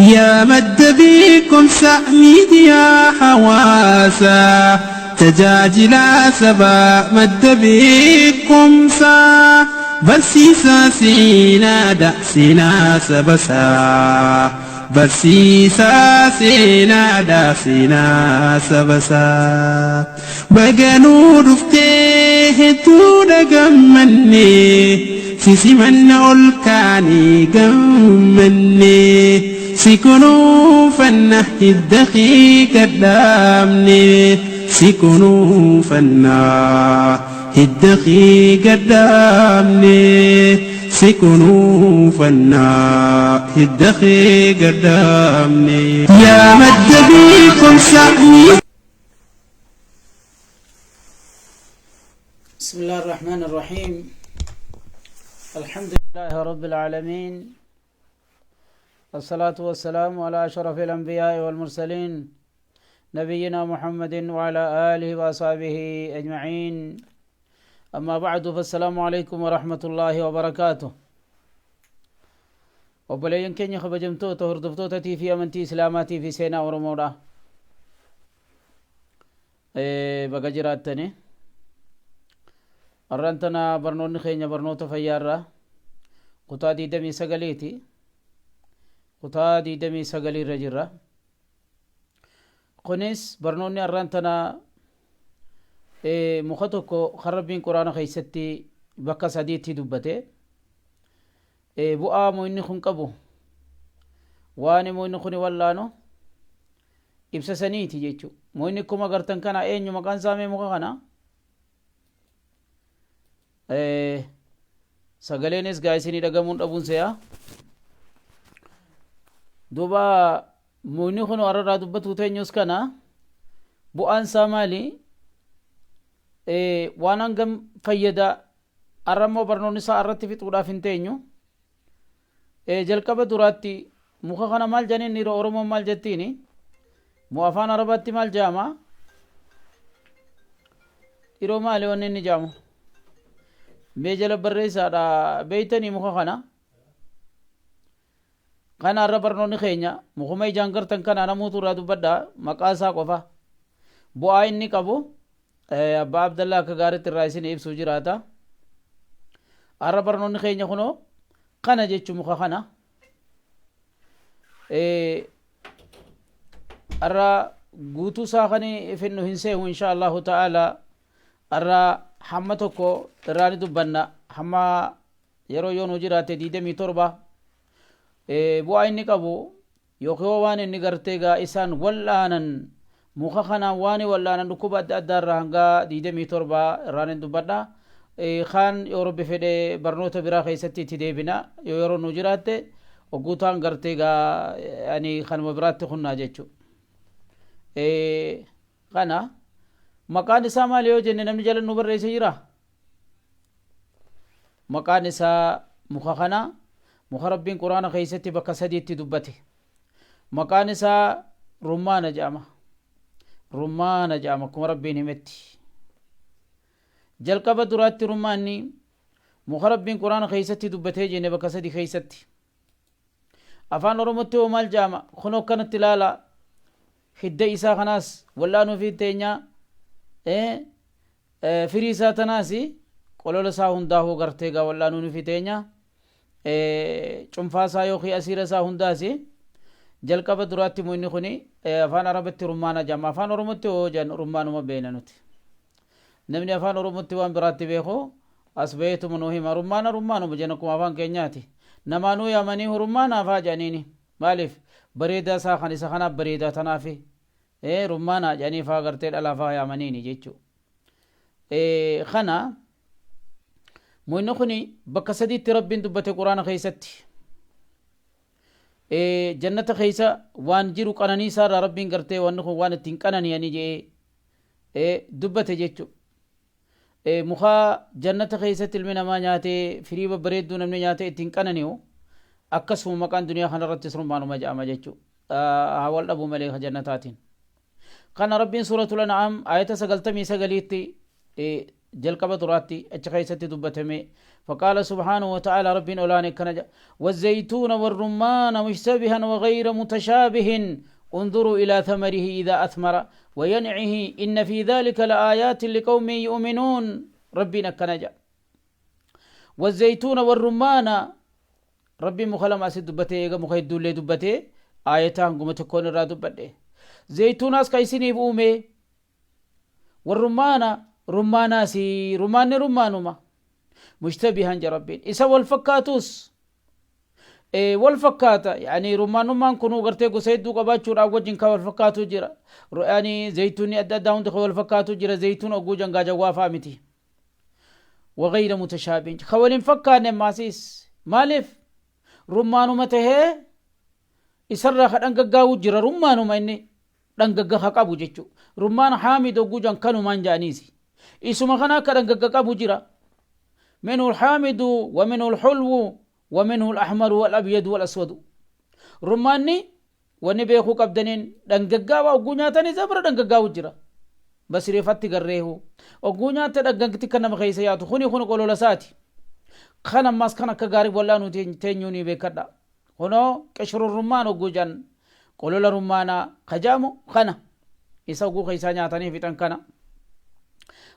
Yaa madda beekumsa miidiyaa hawaasaa tajaajilaa sabaa madda beekumsaa barsiisaa seenaadha seenaa sabasaa barsiisaa seenaadha seenaa sabasaa baganuu dhuftee hedduudha gammannee si simanna ol kaanii gammannee si kunuunfanna hidda kee gadhaabne si kunuunfanna hidda kee gadhaabne si kunuunfanna hidda kee gadhaabne yaa madda beekumsa. بسم الله الرحمن الرحيم. الحمد لله رب العالمين، الصلاة والسلام على أشرف الأنبياء والمرسلين، نبينا محمد وعلى آله وأصحابه أجمعين. أما بعد، فالسلام عليكم ورحمة الله وبركاته. Obboleeyyan keenya kabajamtoota hordoftoota fi amantii Islaamaatii fi seenaa Oromoodha. Baga jiraattani. Har'aan tana barnoonni keenya barnoota fayyaarraa kutaa 29ti. Kutaa 29irra jirra. Kunis barnoonni har'aan tana muka tokko kan Rabbiin Quraana keessatti bakka sadiitti dubbate. Bu'aa mukni kun qabu, waan mukni kun wallaanu ibsa saniiti jechuudha. Mukni akkuma agartan kana eenyu maqaan isaa mee muka kana? Sagaleenis gaa isinii dhagamuun dhabuun se'a. Duuba mukni kun warra dubbatu teenyus kana bu'aan isaa maali? Waan hangam fayyada? Har'a immoo barnoonni isaa irratti fixuudhaaf hin teenyu. Jalqaba duraatti muka kana maal jedhaniin yeroo Oromoon maal jettiini? Mu afaan Arabaatti maal jedhama? Yeroo maali wanni inni jedhamu? Mee jala barreessaadha beeytanii muka kana? Kana har'a barnoonni keenya mukuma ijaan gartan kana namuutu irraa dubbadha, maqaa isaa qofa. Bu'aa inni qabu Abbaa Abdallaa akka gaariitti irraa isin ibsuu jiraata. Har'a barnoonni keenya kunoo kana jechuun muka kana. Har'a guutuu isaa kan finnu hin seehu, insha Allahu ta'ala. Har'a hamma tokko irraa ni dubbanna, hamma yeroo yoo nu jiraate 27 bu'aa inni qabu yookiin waan inni gartee gaa isaan wal'aanan, muka kanaan waan wal'aanan dhukkuba adda addaa irraa hanga 27 irraan hin dubbadha. Kaan yoo Rabbi fedhe barnoota biraa keessatti itti deebina, yoo yeroo nu jiraatte ogguutaan gartee gaa ani kanuma biraatti kunnaa jechuudha. Kana maqaan isaa maali yoo jenne, namni jala nu barreesse jira? Maqaan isaa muka kana, muka Rabbiin Quraana keessatti bakka sadiitti dubbate. Maqaan isaa rummaana jedhama. Rummaana jedhama akkuma Rabbiin himetti. Jalqaba duraatti rummaanni muka Rabbiin Quraana keessatti dubbatee jenne bakka sadi keessatti. Afaan Oromootti hoo maal jedhama? Kun akkanatti ilaala. Hidda isaa kanaas wal'aanuu fi teenyaa, firii isaa tanaas, qolola isaa hundaahuu gartee gaa wal'aanuu fi teenya, cunfaa isaa yookiin asiira isaa hundaas. Jalqaba duraatti mukni kun afaan Arabatti rummaana jedhama. Afaan Oromootti hoo jedhan, rummaanuma beena nuti. Namni afaan Oromootti waan biraatti beeku as baheetuma nuu hima. Rummaana rummaanuma jenna, akkuma afaan keenyaati. Namaanuu yaamanii rummaanaa faa jedhaniini. Maaliif? Bareedaa isaa kan isa kanaaf bareedaa tanaafi rummaanaa jedhanii faa gartee dhalaa faa yaamaniini jechuudha. Kana mukni kun bakka sadiitti Rabbiin dubbate Quraana keessatti. Jannata keessa waan jiru qananii isaarraa Rabbiin gartee wanni kun waan ittiin qanani'anii jedhee dubbate jechuudha. Muka jannata keessatti ilmi namaa nyaatee, firii babbareedduu namni nyaatee ittiin qanani'u, akkasuma maqaan duniyaa kanarrattis rummaanuma jedhama jechuudha. Haa wal dhabuu malee jannataatiin. Kana Rabbiin Suuratul An'aam ayata 99tti Jalqaba duraatti achi keessatti dubbatame. Faqaala subhaanahu wa ta'ala, Rabbiin olaane akkana jedha: والزيتون والرمان مشتبها وغير متشابه انظروا إلى ثمره إذا أثمر وينعه إن في ذلك لآيات لقوم يؤمنون. ربنا كنجا والزيتون والرمان. ربي مخلم أسد دبته إيغا مخيدو اللي دبته آيتان قم تكون الرا دبته. زيتون أس كيسيني بأومي والرمان، رمانا سي رمان رمانما مشتبها جربين إسا والفكاتوس wal fakkaata. Yani rummaanummaan kunuu gartee gosa hedduu qabaachuudhaaf wajjin ka wal fakkaatu jira. Yani zaytuunni adda addaa hundi ka wal fakkaatu jira. Zaytuun ogguu jangaa jawwaafaa miti. وغير متشابه ka wal hin fakkaanne maasiis. Maaliif? Rummaanuma tahee isarraa ka dhangaggaa'u jira. Rummaanuma inni dhangagga ka qabu jechu. Rummaan haamid ogguu jan kanumaan ja'aniisi. Isuma kana akka dhangagga qabu jira. منه الحامد ومنه الحلو ومنه الأحمر والأبيض والأسود. رماني wanni beekuu qabdaniin dhangaggaawaa ogguu nyaatanii zabra dhangaggaa'u jira. Basriifatti garreehu ogguu nyaatte dhangagti kan nama keessa yaatu kuni kun qolola isaati. Kan ammaas kan akka gaarii wallaanuu teenyuu ni beekadha. Kunoo qishru rummaan ogguu jan qolola rummaanaa kajaamu kana isa ogguu keessaa nyaatanii fixan kana.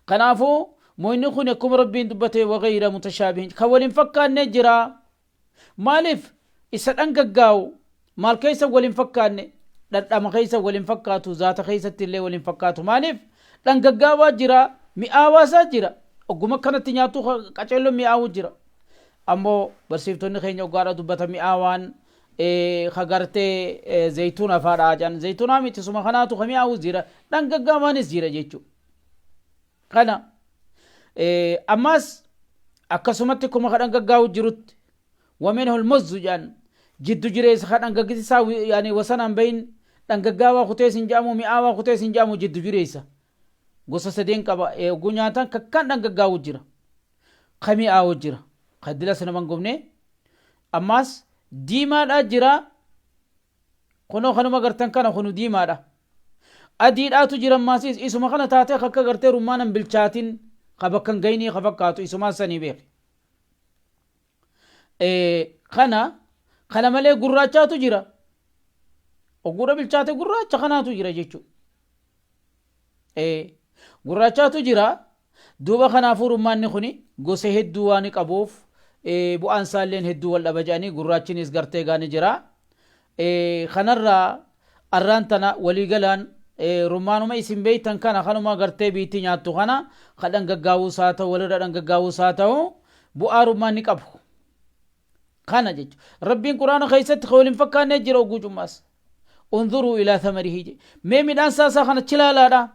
Kanaafuu moyni kun akkuma Rabbiin dubbate وغير متشابه kan waliin fakkaanne jira. Maaliif? Isa dhangaggaa'u maal keessa waliin fakkaanne? Dhadhama keessa waliin fakkaatu, zaata keessatti illee waliin fakkaatu. Maaliif? Dhangaggaawaa jira, mi'aawaasaa jira. Ogguma kanatti nyaattu qaceelloo mi'aawu jira. Ammoo barsiiftonni keenya oggaadha dubbata, mi'aawaan ka gartee zaytuuna faadhaa jedhan. Zaytuunaa miti, suma kanaatu ka mi'aawu jira, dhangaggaawaanis jira jechuudha. Kana ammaas akkasumatti akkuma ka dhangaggaa'u jirutti ومنه المز jedhan jiddu jireessa ka dhangaggisisaa, yani wasanaan bahin dhangaggaawaa kutees hin jedhamu, mi'aawaa kutees hin jedhamu, jiddu jireessa gosa sadeen qaba. Ogguu nyaatan kakkaan dhangaggaa'u jira, ka mi'aawu jira, ka dilas nama hin gubne. Ammaas diimaadhaa jira. Kunoo kanuma gartan kana kunu diimaadha. Adiidhaatu jira. Ammaasiis isuma kana taatee akka gartee rummaanan bilchaatin ka bakka hin gayinii ka fakkaatu isumaan sanii beeke. Kana malee gurraachaatu jira. Ogguudha bilchaate gurraacha kanaatu jira jechuudha. Gurraachaatu jira. Duuba kanaafuu rummaanni kuni gosa hedduu waan qabuuf bu'aan isaalleen hedduu wal dhaba jedhanii gurraachinis gartee gaani jira. Kanarraa arraan tana waliigalaan rummaanuma isin beeytan kana kanuma gartee biitti nyaattu kana ka dhangaggaawuus haa ta'u, walirra dhangaggaawuus haa ta'u, bu'aa rummaanni qabu kana jechuudha. Rabbiin Quraana keessatti ka waliin fakkaannee jira ogguu cummaas. انظروا إلى ثمره je mee midhaan saasaa kana chilaalaadha.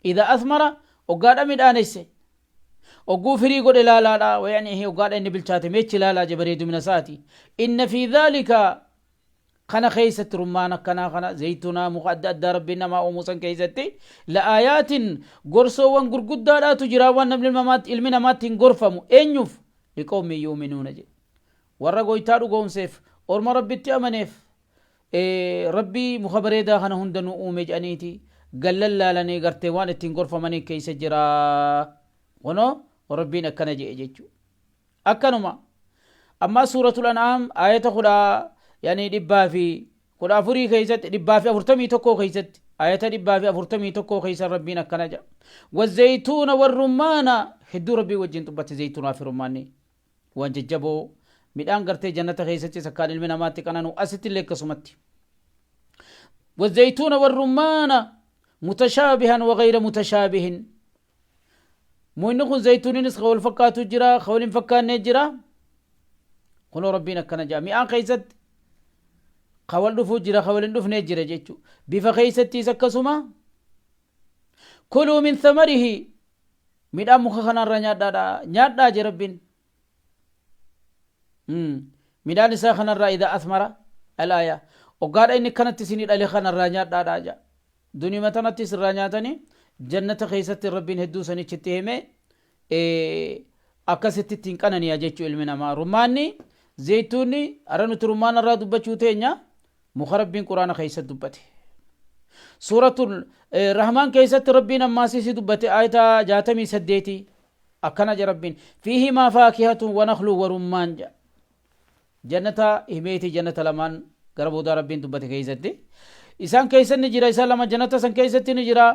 إذا أثمر oggaadha midhaanesse, ogguu firii godhe laalaadha. وينعه oggaadha inni bilchaate mee chilaalaa je bareedumina isaati. إن في ذلك kana keessatti, rummaan akkanaa kana, zaytunaa, muka adda addaa Rabbiin namaa uumuu san keessatti, لآيات gorsoowwan gurguddaadhaatu jira, waan namni ilmi namaatti hin gorfamu. Eenyuuf? لقوم يؤمنون jedhe. Warra goytaa dhugoomseef, orma Rabbitti amaneef. Rabbii muka bareedaa kana hunda nu uume jedhaniiti gallan laalanii gartee waan ittiin gorfamanii keessa jira. Kunoo Rabbiin akkana jedhe jechuu. Akkanuma ammaa Suuratul An'aam ayata kudha yani 114 keessatti, 141 keessatti, ayata 141 keessa Rabbiin akkana jedha: والزيتون والرمان. Hedduu Rabbii wajjin dubbate. Zaytuunaa fi rummaanni waan jajjaboo midhaan gartee jannata keessatti sakkaan ilmi namaatti qananu asitti illee akkasumatti. والزيتون والرمان متشابها وغير متشابه. Moyni kun zaytuuninis ka wal fakkaatu jira, ka wal hin fakkaanne jira. Kunoo Rabbiin akkana jedha: mi'aan keessatti ka wal dhufuu jira, ka wal hin dhufne jira jechuu. Bifa keessattis akkasuma. كلوا من ثمره midhaan muka kanarra nyaadhaadha, nyaadhaa je Rabbiin midhaan isaa kanarraa. إذا أثمر الآية oggaadha inni kanatti isinii dhale kanarraa nyaadhaadha ja. Dunima tanatti isirraa nyaatanii jannata keessatti Rabbiin hedduu sanichitti hime. Akkasitti ittiin qananiya jechuu ilmi namaa. Rummaanni, zaytuunni, ara nuti rummaan irraa dubbachuu teenya muka Rabbiin Quraana keessatti dubbate. Suuratul Rahmaan keessatti Rabbiin ammaasisi dubbate ayata 68. Akkana je Rabbiin, fiihimaa faakihatun wa nakhlu wa rummaan jedha. Jannata himeeti, jannata lamaan gara boodaa Rabbiin dubbate keessatti. Isaan keessa ni jira, isaan lama jannata san keessatti ni jira.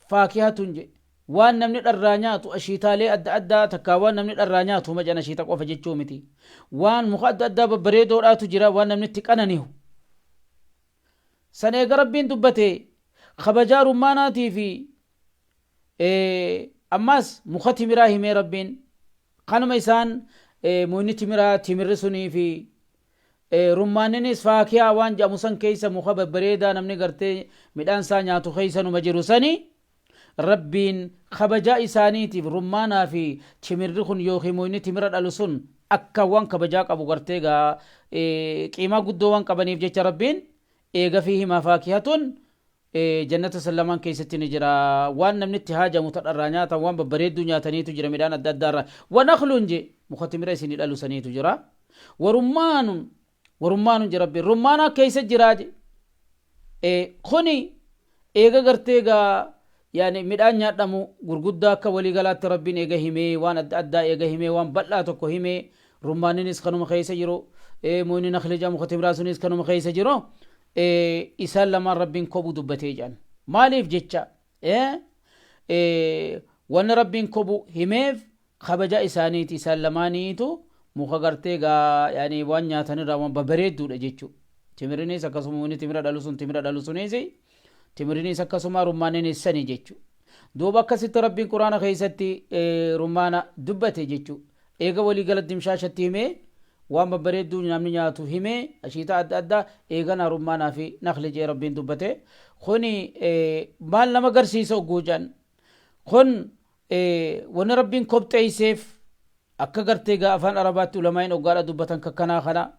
Faakihatun je, waan namni dharraa nyaatu, ashiitaalee adda addaa takkaa, waan namni dharraa nyaatu macan ashiita qofa jechuu miti. Waan muka adda addaa babbareedoodhaatu jira, waan namni itti qananihu. San eega Rabbiin dubbate, kabajaa rummaanaatii fi ammas muka timiraa himee Rabbiin. Kanuma isaan mukni timiraa, timirri sunii fi rummaanninis faakiyaa waan jedhamu san keessa, muka babbareedaa namni gartee midhaan isaa nyaatu keessa numa jiru sani, Rabbiin kabajaa isaaniitiif rummaanaa fi timirri kun yookiin mukni timira dhalu sun akka waan kabajaa qabu, gartee gaa qiimaa guddoo waan qabaniif jecha, Rabbiin eega fiihimaa faakihatun, jannata san lamaan keessatti ni jira waan namni itti haajamu, tadharraa nyaatan, waan babbareedduu nyaataniitu jira, midhaan adda addaa irraa. Wa nakhlun je, muka timira isinii dhalu saniitu jira. Warummaanun, warummaanun je, Rabbiin rummaanaa keessa jiraa je. Kuni eega gartee gaa yaani midhaan nyaadhamu gurguddaa akka waliigalaatti Rabbiin eega himee, waan adda addaa eega himee, waan bal'aa tokko himee, rummaanninis kanuma keessa jiru, mukni nakli jedhamu muka timiraa sunis kanuma keessa jiru, isaan lamaan Rabbiin kophuu dubbatee jedhan. Maaliif jecha wanni Rabbiin kophu himeef kabaja isaaniiti. Isaan lamaaniitu muka gartee gaa yaani waan nyaatanirraa waan babbareedduudha jechuudha. Timirinis akkasuma, mukni timira dhalu sun, timira dhalu sunis, timirinis akkasuma, rummaanninis sani jechuudha. Duuba akkasitti Rabbiin Quraana keessatti rummaana dubbate jechuudha. Eega walii gala dimshaashatti himee, waan babbareedduu namni nyaatu himee, ashiitaa adda addaa, eeganaa rummaanaa fi nakli jee Rabbiin dubbate. Kuni maal nama garsiisa ogguu jedhan, kun wanni Rabbiin kopxeeyseef akka gartee gaa afaan Arabaatti ulamaa'in oggaadha dubbatan kakkanaa kana,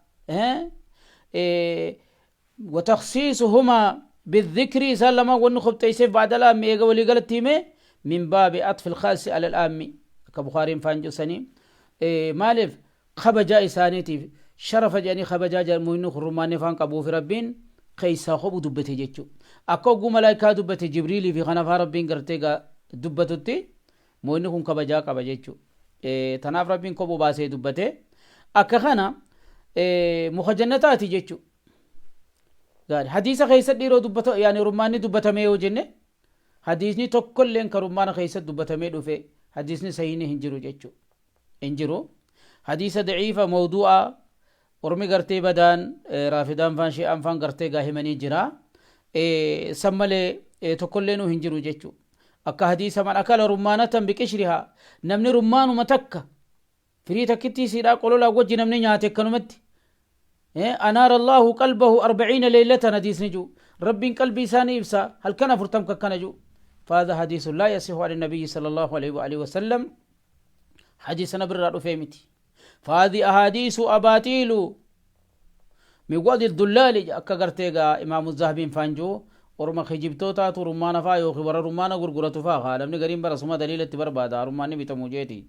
وتخصيصهما بالذكر، isaan lamaan wanni kopxeeyseef بعد العام, eega walii galatti himee, من باب عطف الخاص على العام, akka Bukaariin faan jedhanii. Maaliif? Kabajaa isaaniitiif, sharafa jedhanii kabajaa mukni rummaanni faan qabuufi Rabbiin keessaa kophu dubbate jechuu. Akka ogguu malaayikaa dubbate, Jibriilii fi kanafaa Rabbiin gartee dubbatutti, mukni kun kabajaa qaba jechuu. Tanaaf Rabbiin kophuu baasee dubbate. Akka kana muka jannataati jechuu. Hadiisa keessa dhiiroo dubbata, yaani rummaanni dubbatamee yoo jenne, hadiisni tokkolleen ka rummaana keessatti dubbatamee dhufe, hadiisni sahiini hin jiru jechuu, hin jiru. Hadiisa daciifa mawduu'a ormi gartee badaan Raafidaan faan, Shi'aan faan gartee gaa himanii jira. San malee tokkollee hin jiru jechuu. Akka hadiisa من أكل رمانة بقشرها, namni rummaanuma takka firii takkittii siidhaa qololaa wajji namni nyaate akkanumatti, أنار الله قلبه 40 ليلة, hadiisni jiru, Rabbiin qalbii isaanii ibsa halkan 40 kakkana jiru. فهذا حديث لا يصح عن النبي صلى الله عليه وآله وسلم, حديث نبر رفيمتي. فهذه أحاديث أباطيل من وضع الضلال, akka gartee gaa Imaamu Zahabiin faanjuu, orma kijibtootaatu rummaana faa yookiin warra rummaana gurguratu faa haa namni gariin bara suma daliilatti barbaada rummaanni bitamu jeeti.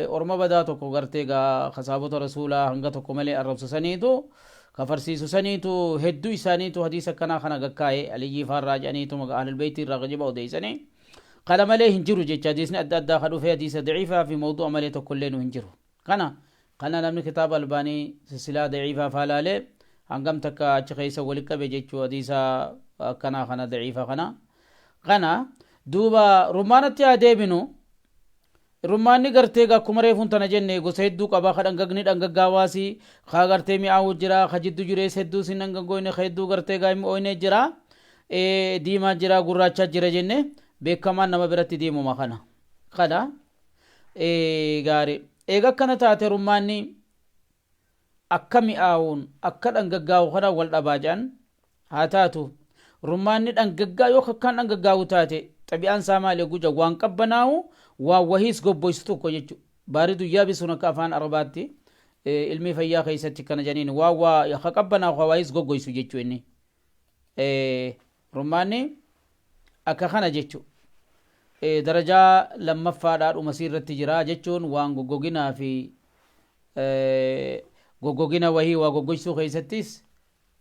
Orma badaa tokko gartee gaa kasaabota Rasuulaa hanga tokko malee arrabsu saniitu, kafarsiisu saniitu, hedduu isaaniitu hadiisa akkanaa kana gakkaa'e, Aliyyii faarraa jedhaniitu maqaa Ahlul Beeytii irraa kijiba odeessanii. Kana malee hin jiru jecha. Hadiisni adda addaa ka dhufe hadiisa daciifaa fi mawdu'a malee tokkollee nu hin jiru. Kana namni kitaaba Albaanii silsilaa daciifaa faa laalee hangam takka achi keessa wali qabe jechuu, hadiisa akkanaa kana daciifa kana. Duuba rummaanatti haa deebinu. Rummaanni gartee akkuma reefuun tana jenne gosa hedduu qaba. Ka dhangagni dhangaggaawaasi, ka gartee mi'aawu jira, ka jiddu jirees hedduu sin dhangaggoyne, ka hedduu gartee gaa mi'ooyne jira, diimaa jira, gurraachaa jira jenne. Beekamaan nama biratti diimuma kana. Gaari, eega akkana taate, rummaanni akka mi'aawuun akka dhangaggaa'u kana wal dhabaa jedhan. Haa taatu, rummaanni dhangaggaa yoo akkaan dhangaggaa'u taate, xabi'aan isaa maali guja? Waan qabbanaa'u, waan wahiis gobboysu tokko jechuudha. بارد يابس akka afaan Arabaatti ilmi fayyaa keessatti kana jedhaniin, waan waa ka qabbanaa'u, ka wahiis goggoysu jechuu. Inni rummaanni akka kana jechu darajaa lammaffaadhaa dhumasii irratti jira jechuun, waan goggoginaa fi goggogina wahii waa goggoysuu keessattis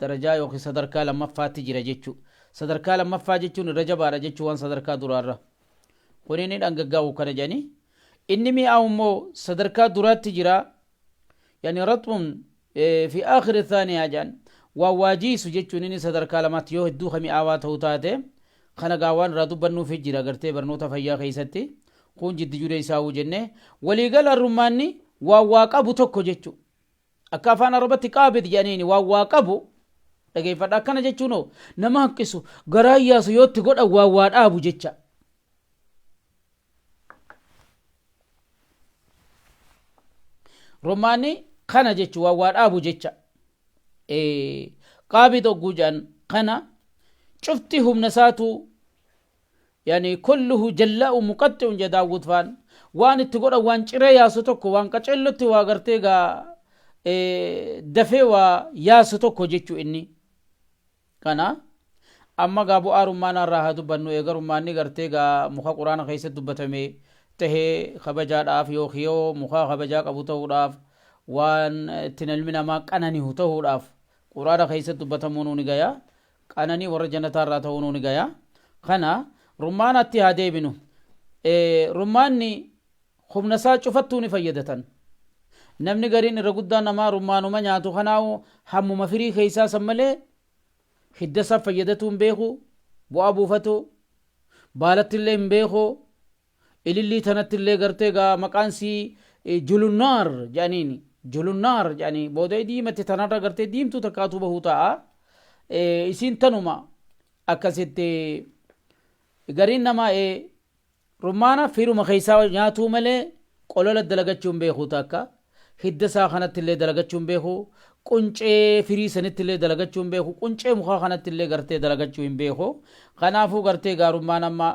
darajaa yookiin sadarkaa lammaffaatti jira jechuu. Sadarkaa lammaffaa jechuun irra jabaadha jechuu waan sadarkaa duraarra. Kun inni dhangaggaa'u kana jedhanii. Inni mi'aawu immoo sadarkaa duraatti jira. Yani raxbun fi aakhiri thaaniyaa jedhan, waan waajiisu jechuun inni sadarkaa lamaatti yoo hedduu ka mi'aawaa ta'u taate. Kana gaa waan irraa dubbannuufi jira gartee barnoota fayyaa keessatti kun jiddi juree isaawuu jenne. Waliigala rummaanni waan waa qabu tokko jechu, akka afaan Arabatti qaabid jedhaniini, waan waa qabu. Dhageeffadha, akkana jechuun nama hanqisu, garaa yaasu, yoo itti godhan waan waa dhaabu jecha. Rummaanni kana jechu waan waa dhaabu jecha. Qaabid ogguu jedhan kana cufti humna isaatu, yani kulluhu jallaa'u muqaxxi'un jedha Daawwud faan. Waan itti godhan waan ciree yaasu tokko, waan qaceellotti waa gartee gaa dafee waa yaasu tokko jechuu inni kana. Amma gaa bu'aa rummaanaa irraa haa dubbannu. Eega rummaanni gartee gaa muka Quraana keessatti dubbatame tahee kabajaadhaaf yookiin yoo muka kabajaa qabu ta'uudhaaf, waan ittiin ilmi namaa qananihu ta'uudhaaf Quraana keessatti dubbatamuu ni gaya, qananii warra jannataa irraa ta'uu ni gaya. Kana rummaanatti haa deebinu. Rummaanni humna isaa cufattuu ni fayyadatan. Namni gariin, irra guddaan namaa rummaanuma nyaatu kanaawu hammuma firii keessaa san malee hidda isaa fayyadatuu hin beeku, bu'aa buufatu baalatti illee hin beeku, ilillii tanatti illee gartee gaa maqaan sii julunnaar jedhaniini, julunnaar jedhanii booda diimatti tanarra gartee diimtuu takkaatu bahuu ta'a. Isiin tanuma akkasitti gariin namaa rummaana firuma keessaa nyaatuu malee qolola dalagachuu hin beeku, takka hidda isaa kanatti illee dalagachuu hin beeku, quncee firii sanitti illee dalagachuu hin beeku, quncee mukaa kanatti illee gartee dalagachuu hin beeku. Kanaafuu gartee gaa rummaan amma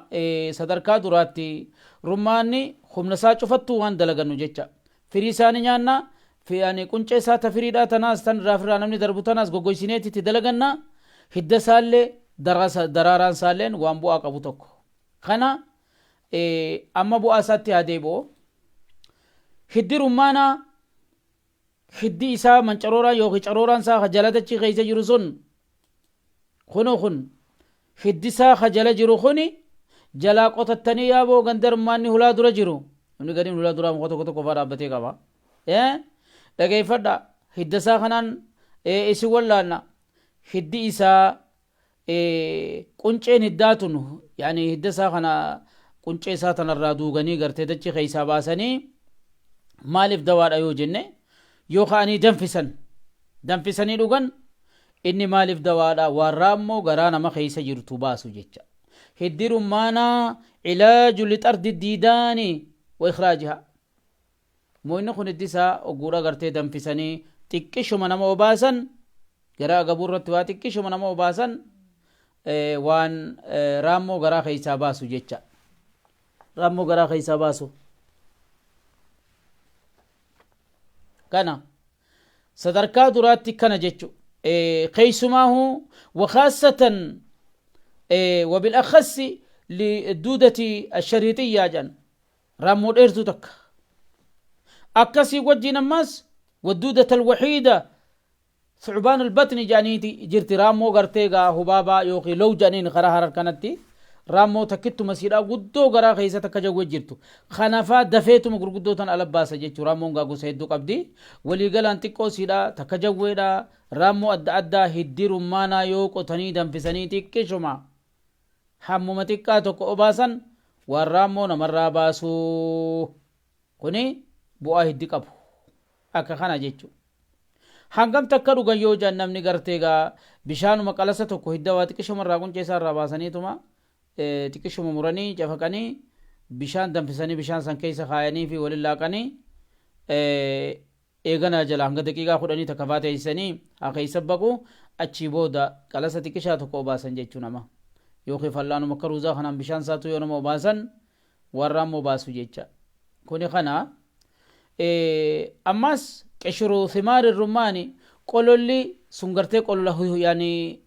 sadarkaa duraatti rummaanni humna isaa cufattuu waan dalagannu jecha, firii isaa ni nyaanna, yani quncee isaa ta firiidhaa tanaas, tan irraa firraa namni darbu tanaas goggoysineeti itti dalaganna. Hidda isaallee, daraaraan isaalleen waan bu'aa qabu tokko. Kana amma bu'aa isaatti haa deebi'u. Hiddi rummaanaa, hiddi isaa mancarooraan yookiin carooraan isaa ka jala dachii keessa jiru sun kunoo, kun hiddi isaa ka jala jiru kuni jalaa qotattanii yaaboo ganda rummaanni hulaa dura jiru, namni gadiin hulaa duraa muka tokko tokko faa dhaabbatee qaba. Dhageeffadha, hidda isaa kanaan isin wallaanna. Hiddi isaa, qunceen hiddaa tun, yani hidda isaa kana quncee isaa tanarraa duuganii gartee dachii keessaa baasanii maaliif dawaadha yoo jenne, yoo ka'anii danfisan, danfisanii dhugan, inni maaliif dawaadha? Waan raammoo garaa nama keessa jirtu baasu jecha. Hiddi rummaanaa cilaaju lixardi diidaani wa ikhraajihaa. Moyni kun hiddi isaa ogguudha gartee danfisanii xiqqishuma nama obaasan, garaa agabuu irratti waa xiqqishuma nama obaasan, waan raammoo garaa keessaa baasu jecha. Raammoo garaa keessaa baasu. Kana sadarkaa duraatti kana jechu. Keessumaahu wakaassatan wabilakhassi liduudati ashariixiyyaa jedhan, raammoo dheertuu takka akkasii wajjiin. Ammaas wadduudata alwaxiida thucbaan albatni jedhaniiti jirti, raammoo gartee gaa hubaabaa yookiin low jedhaniin karaa Harar kanatti, raammoo takkittuma siidhaa guddoo garaa keessa takka jawwee jirtu kanafaa dafeetuma gurguddoo tan ala baasa jechuu. Raammoon gaa gosa hedduu qabdi. Waliigalaan xiqqoo siidhaa takka jawweedha, raammoo adda addaa. Hiddi rummaanaa yoo qotanii danfisanii xiqqishuma hammuma xiqqaa tokko obaasan waan raammoo namarraa baasuu. Kuni bu'aa hiddi qabu akka kana jechu. Hangam takka dhugan yoo jedhan, namni gartee gaa bishaanuma qalasa tokko hidda waa xiqqishuma irraa, quncee isaa irraa baasaniituma xiqqishuma muranii cafaqanii bishaan danfisanii bishaan san keessa kaayanii fi waliin laaqanii, eeganaa jala hanga daqiiqaa 10 takka faa teessanii haa keessa baqu. Achii booda qalasa xiqqishaa tokko obaasan jechuu nama, yookiin fal'aanuma akka ruuzaa kanaan bishaan isaatu yoo nama obaasan waan raammoo baasu jecha. Kuni kana. Ammas qishru thimaari rummaani, qololli sun gartee qolola yani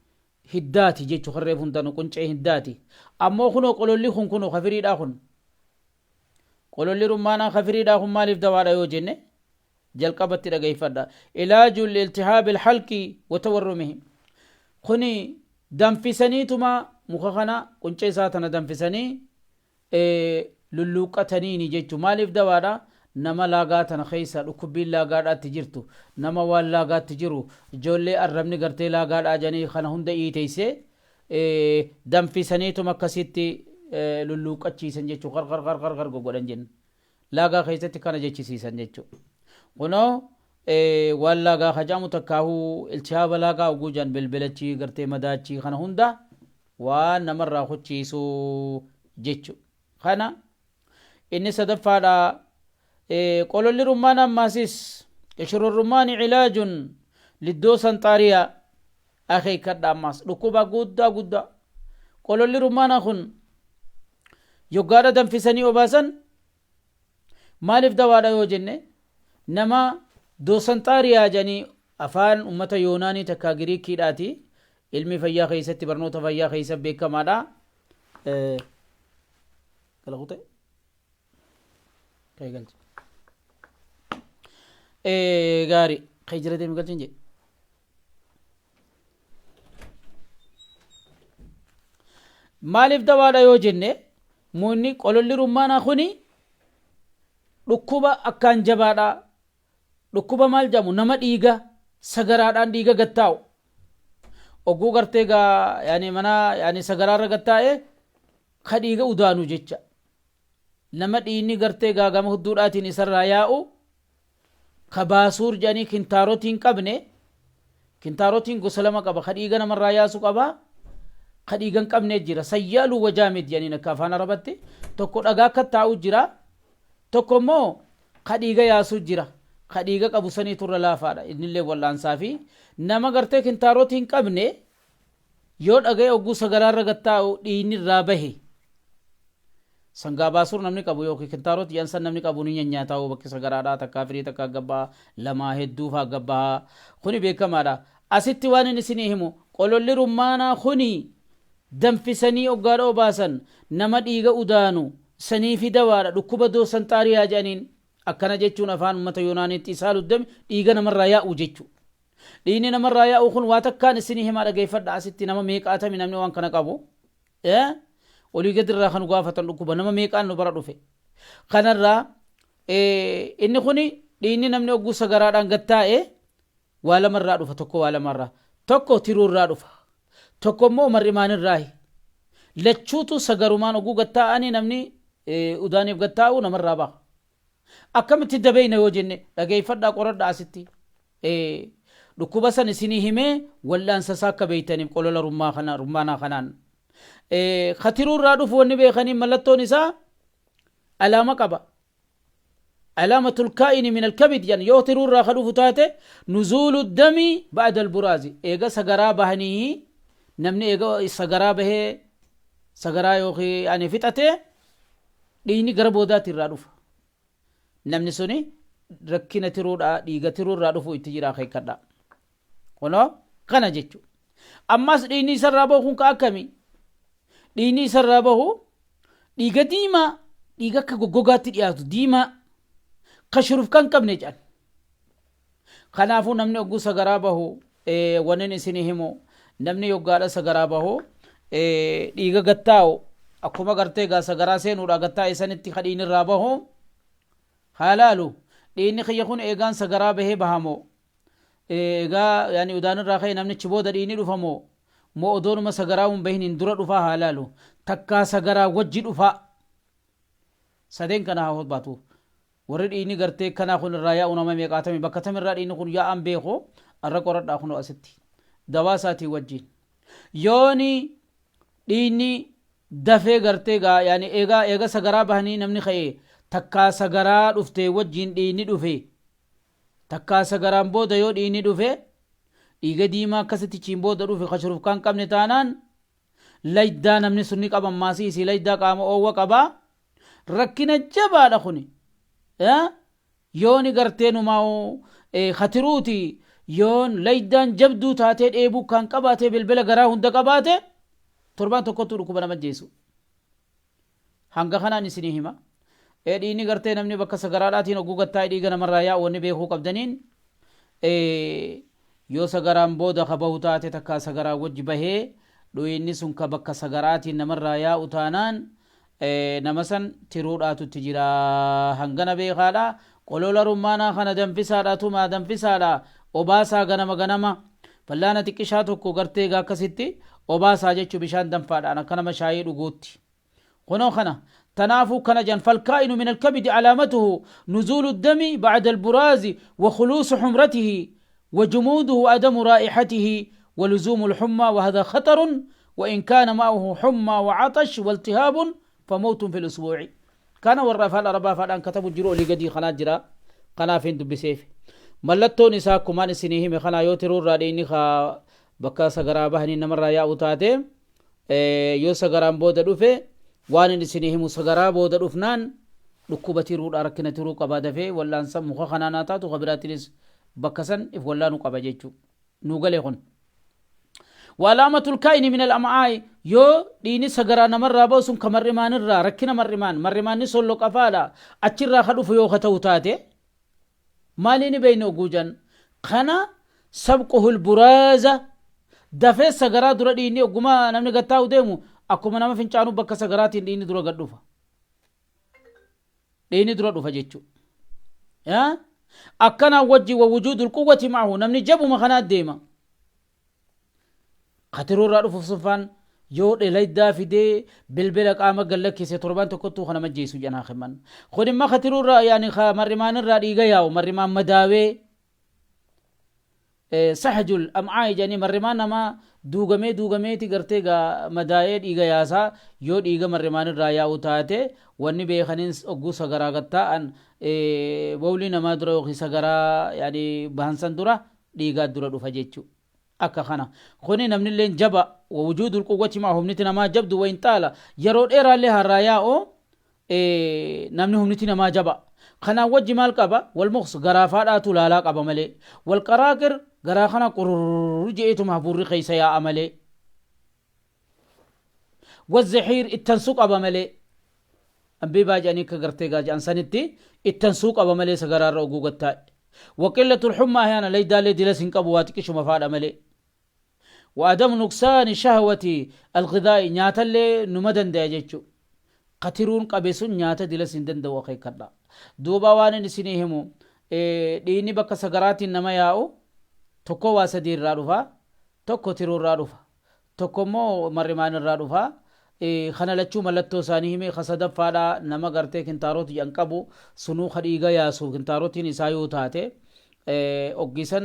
hiddaati jechu, kan reefu hundanu quncee hiddaati. Ammoo kunoo qololli kun, kunoo kafiriidhaa kun, qololli rummaanaa kafiriidhaa kun maaliif dawaadha yoo jenne, jalqabatti dhageeffadha. Ilaaju iltihaabi alhalqi wa tawarrumihi. Kuni danfisaniituma muka kana quncee isaa tana danfisanii Lulluuqqataniini jechu. Maaliif dawaadha? Nama laagaa tana keessa dhukkubbiin laagaadhaatti jirtu, nama waan laagaatti jiru, ijoollee arrabni gartee laagaadhaa janii kana hunda iiteeyse danfisaniituma akkasitti lulluuqqachiisan jechuu, qarqar qarqar qar godhan jenna. Laagaa keessatti kana jechisiisan jechuu. Kunoo waan laagaa hajaamu takkaahuu iltihaaba laagaa oguu jan belbelachii gartee madaachii kana hunda waan namarraa kuchiisuu jechu. Kana inni sadaffaadha. Qololli rummaan ammaasis qishru rummaani cilaajun liddoo sanxaariyaa akeekkadha. Ammaas dhukkuba guddaa guddaa qololli rummaanaa kun yoggaadha danfisanii obaasan. Maaliif dawaadha yoo jenne, nama doosanxaariyaa jedhanii afaan ummata Yoonaanii takkaa Giriikiidhaati, ilmi fayyaa keessatti, barnoota fayyaa keessa beekamaadha. Galakute kee galche gaari kee jira deemi galchin jedhe. Maaliif dawaadha yoo jenne, muunni qololli rummaanaa kuni dhukkuba akkaan jabaadha. Dhukkuba maal jedhamu, nama dhiiga sagaraadhaan dhiiga gattaa'u oguu gartee gaa yaani mana yaani sagaraarra gattaa'e ka dhiiga udaanu jecha, nama dhiigni gartee gaa gama hudduudhaatiin isarraa yaa'u, ka baasuur jedhanii kintaarotiin qabne. Kintaarotiin gosa lama qaba: ka dhiiga namarraa yaasu qaba, ka dhiiga hin qabne jira. Sayyaaluu wajaamid jedhaniin akka afaan Arabatti. Tokko dhagaa akka taa'u jira, tokko immoo ka dhiiga yaasu jira. Ka dhiiga qabu saniitu irra laafaadha. Innillee wal'aansaa fi nama gartee kintaarotii hin qabne yoo dhaga'e ogguu sagaraarra gattaa'u dhiigni irraa bahe, sangaa baasuur namni qabu yookiin kintaarot jedhan san namni qabu ni nyanyaataa. Bakki sagaraadhaa takkaa firii takkaa gabbaa lamaa hedduu faa gabbaa kuni beekamaadha. Asitti waan inni isinii himu, qololli rummaanaa kuni danfisanii oggaadha obaasan nama dhiiga udaanu saniifi dawaadha. Dhukkuba doosan xaariyaa jedhaniin. Akkana jechuun afaan ummata Yoonaaniitti isaa luddame dhiiga namarraa yaa'u jechuu. Dhiigni namarraa yaa'u kun waa takkaan isinii himaa, dhageeffadha. Asitti nama meeqaatami namni waan kana qabu olii gadirraa kan gaafatan, dhukkuba nama meeqaan nu bara dhufe kanarraa. Inni kuni dhiigni namni ogguu sagaraadhaan gattaa'e waa lamarraa dhufa. Tokko waa lamarraa, tokko tiruurraa dhufa, tokko immoo mar'imaanirraahi. Lachuutu sagarumaan ogguu gattaa'anii namni udaaniif gattaa'u namarraa baha. Akkamitti dabeeyna yoo jenne, dhageeffadhaa, qoradhaa. Asitti dhukkuba san isinii himee wal'aansa isaa akka beeytaniif. Qolola rummaa kana rummaanaa kanaan katiruurraa dhufu wanni beekanii mallattoon isaa alaama qaba. Alaamatul kaa'ini min alkabid jedhan. Yoo tiruurraa ka dhufu taate, nuzuulu dami ba'da alburaazi, eega sagaraa bahanii, namni eega sagaraa bahee sagaraa yookiin ani fixatee dhiigni gara boodaatti irraa dhufa. Namni suni rakkina tiruudhaa, dhiiga tiruurraa dhufu itti jira, akeekkadha. Kunoo kana jechuudha. Ammas dhiigni isarraa bahu kun ka akkamii? Dhiigni isarraa bahu dhiiga diimaa, dhiiga akka goggogaatti dhiyaatu, diimaa ka shurufka hin qabne jedhan. Kanaafuu namni ogguu sagaraa bahu, wannin isinii himu, namni yoggaadha sagaraa bahu dhiiga gattaa'u akkuma gartee gaa sagaraa seenuudha gattaa'e sanitti ka dhiigni irraa bahu haa laalu. Dhiigni kiyya kun eegaan sagaraa bahee bahamoo, eegaa yaani udaan irraa ka'e namnichi booda dhiigni dhufamoo, moo odoonuma sagaraa hin bahin hin dura dhufaa haa laalu, takkaa sagaraa wajji dhufaa. Sadeen kana haa hobbaatu. Warri dhiigni gartee kanaa kun irraa yaa'u nama meeqaatami, bakka tamirraa dhiigni kun yaa'an beeku, arra qoradhaa. Kunoo asitti dawaa isaatii wajjin. Yooni dhiigni dafee gartee gaa yaani eegaa eega sagaraa bahanii namni ka'e, takkaa sagaraa dhuftee wajjin dhiigni dhufe, takkaa sagaraan booda yoo dhiigni dhufe, dhiiga diimaa akkasitti chiin booda dhufe ka shurufkaan qabne taanaan, laydaa namni sun ni qaban maasii isii laydaa qaama oowwa qabaa. Rakkina jabaadha kuni. Yooni gartee numaa katiruuti, yoon laydaan jabduu taatee, dheebuu kan qabaate, bilbila garaa hunda qabaate, torbaan tokkottuu dhukkuba nama jeesu. Hanga kanaan isinii hima. Dhiigni gartee namni bakka sagaraadhaatiin oguu gattaa'e dhiiga namarraa yaa'u wanni beekuu qabdaniin, yoo sagaraan booda ka bahu taate, takkaa sagaraa wajji bahee dhiigni sun ka bakka sagaraatiin namarraa yaa'u taanaan, Nama san tiruudhaatu itti jira. Hangana beekaadha. Qolola rummaanaa kana danfisaadha, tumaa danfisaadha, obaasaa ganama ganama fallaana xiqqishaa tokko gartee egaa akkasitti obaasaa jechuu, bishaan danfaadhaan akka nama shaayii dhuguutti. Kunoo kana tanaafuu kana jan: فالكائن من الكبد علامته نزول الدم بعد البراز وخلوص حمرته وجموده وعدم رائحته ولزوم الحمى، وهذا خطر، وإن كان معه حمى وعطش والتهاب فموت في الأسبوع. كان warra afaan arabaa faadhaan katabu jiru olii gadii kanaa jira. Kanaafin dubbiseef. Mallattoon isaa akkumaan isinii hime kanaa, yoo tiruurraa dhiigni ka bakka sagaraa bahanii namarraa yaa'u taate, yoo sagaraan booda dhufe, waan inni isinii himu sagaraa booda dhufnaan dhukkuba tiruudha, rakkina tiruu qaba. Dafee wallaansa muka kanaan haa taatu ka biraattinis bakka san if wallaanuu qaba jechuu nuu galee kun. وعلامة الكائن من الأمعاء yoo dhiigni sagaraa namarraa ba'u sun ka marrimaanirraa, rakkina marrimaan, marrimaanni solloqafaadha, achirraa ka dhufu yoo ka ta'u taate, maaliin beeyne oguujan kana? سبقه البراز, dafee sagaraa dura dhiigni ogguma namni gattaa'u deemu, akkuma nama fincaanuu bakka sagaraatiin dhiigni dura gad dhufa, dhiigni dura dhufa jechuu. Akkanaan wajji ووجود القوة معه, namni jabuma kanaa deema. Katiruurraa dhufuuf sunfaan yoo dhelaydaa fidee bilbila qaama gallakkise, torban tokkottuu kana majjeessu janaa himan. Kun imma katiruurraa, yaani marrimaanirraa dhiiga yaa'u, marrimaan madaawee, سحج الأمعاء jedhanii, marrimaan namaa duugamee duugameeti gartee gaa madaa'ee dhiiga yaasaa. Yoo dhiiga marrimaanirraa yaa'u taate, wanni beekaniin ogguu sagaraa gattaa'an bowlii namaa dura yookiin sagaraa yaani bahansan dura dhiigaa dura dhufa jechuu. Akka kana kuni namnilleen jaba. ووجود القوة مع, humniti namaa jabdu. وإن طال, yeroo dheeraallee harraa yaa'u, namni humniti namaa jaba. Kanaan wajji maal qaba? والمغص, garaafaadhaatu laalaa qaba malee. والقراقر, garaa kana qururru je'eetuma hafuurri keessa yaa'a malee. والزحير, ittansuu qaba malee. Ambibaa jedhanii akka gartee gaa jedhan sanitti ittansuu qaba malee sagaraarra oguu gattaa'e. وقلة الحمى أحيانا, leydaallee dilas hin qabu, waa xiqqishuma faadha malee. وعدم نقصان شهوة الغذاء, nyaatallee numa dandaya jechuu. Katiruun qabe sun nyaata dilas hin danda'u, akeekkadha. Duuba waan inni isinii himu, dhiigni bakka sagaraatiin nama yaa'u tokko waa sadii irraa dhufa: tokko tiruu irraa dhufa, tokko immoo marrimaan irraa dhufa. Kana lachuu mallattoo isaanii hime. Ka sadaffaadha nama gartee kintaarooti jedhan qabu sunuu ka dhiiga yaasu kintaarotiin isaa yoo taate, oggisan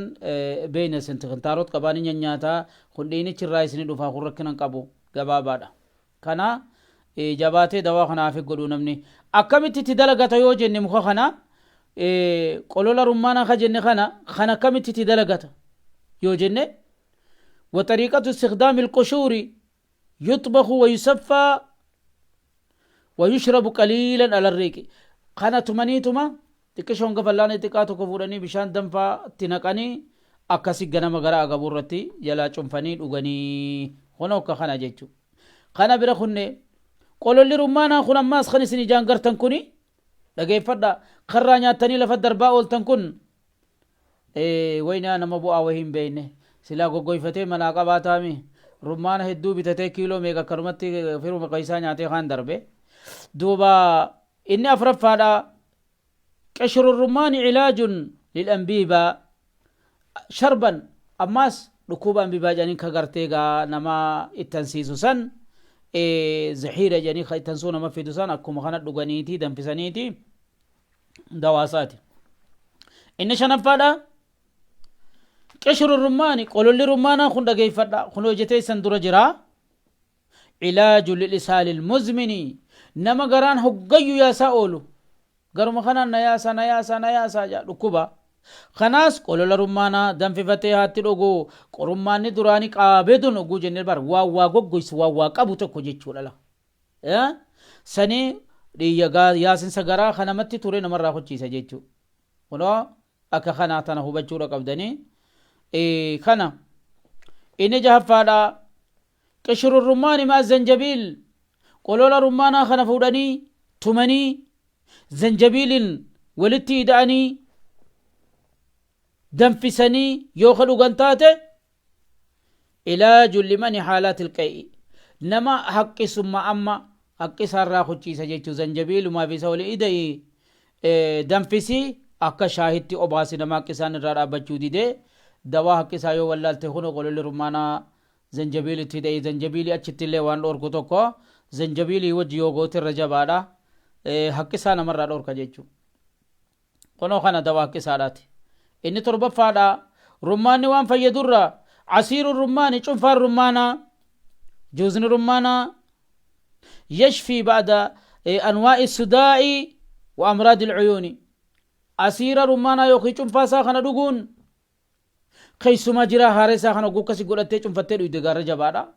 beeyna sinti kintaarot qabaanii nyanyaataa kun dhiinichi irraa isini dhufaa. Kun rakkina hin qabu, gabaabaadha. Kana jabaatee dawaa kanaaf godhuu. Namni akkamitti itti dalagata yoo jenne, muka kana, qolola rummaanaa ka jenne kana akkamitti itti dalagata yoo jenne, وطريقة استخدام القشور يطبخ ويصفى ويشرب قليلا على الريق. kana tumaniituma xiqqishoon gafallaana xiqqaa tokko fuudhanii bishaan danfaa itti naqanii akkasi ganama gara agabuu irratti jalaa cunfanii dhuganii. Kun akka kana jechuudha. Kana bira kunne qololli rummaanaa kun ammaas kan isin ijaan gartan kuni, dhageeffadha, karraa nyaattanii lafa darbaa ooltan kun, waynaa nama bu'aa wahii hin beekne silaa goggoyfatee manaa qabaataami. Rummaana hedduu bitatee kiiloo meeqa akkanumatti firuma keessaa nyaatee kaan darbe. Duuba inni afraffaadha: قشر الرمان علاج للأنبيبا شربا. Ammaas dhukkuba ambibaa jedhanii ka gartee gaa nama ittansiisu san, zahiira jedhanii ka ittansuu nama fidu san, akkuma kana dhuganiiti danfisaniiti dawaasaati. Inni shanaffaadha: قشر الرمان, qololli rummaanaa kun, dhageeffadha, kun hojjetee isan dura jira, علاج للإسهال المزمن, nama garaan hoggayyu yaasaa oolu, garuma kanaan na yaasa, na yaasa, na yaasaa jaa dhukkuba kanaas qolola rummaanaa danfifatee haatti dhugu. Qorummaanni duraanii qaabee dun oguu jennee bar waa waa goggoysu, waa waa qabu tokko jechuudha. La sanii dhiyya yaasinsa garaa kanamatti ture namarraa hochiisa jechuu. Kunoo akka kanaa tana hubachuudha qabdanii. Kana inni jahaffaadha: قشر الرمان مع الزنجبيل, qolola rummaanaa kana fuudhanii tumanii zanjabiilin walitti hidhanii danfisanii yoo ka dhugan taate, علاج لمن حالات القيء, nama haqqisumma amma Haqqisaa irraa kuchiisa jechuu. Zanjabiilumaa fi isa waliin ida'i, danfisi, akka shaahitti obaasi. Nama haqqisaan irraa dhaabbachuu didee, dawaa haqqisaa yoo wallaalte, kunoo qololli rummaanaa zanjabiilitti hidha'i. Zanjabiilii achitti illee waan dhoorku tokko zanjabiilii wajji yoo goote irra jabaadha, haqqisaa namarraa dhoorka jechuu. Kunoo kana dawaa haqqisaadhaati. Inni torbaffaadha, rummaanni waan fayyadurra, asiiru rummaani, cunfaan rummaanaa, juuzni rummaanaa, yashfii ba'da anwaa'i sudaa'i wa amraadi alcuyuuni. Asiira rummaanaa yookiin cunfaa isaa kana dhuguun, keessumaa jiraa haara isaa kana hogguu akkasi godhattee cunfattee dhuyde, gaarra jabaadha.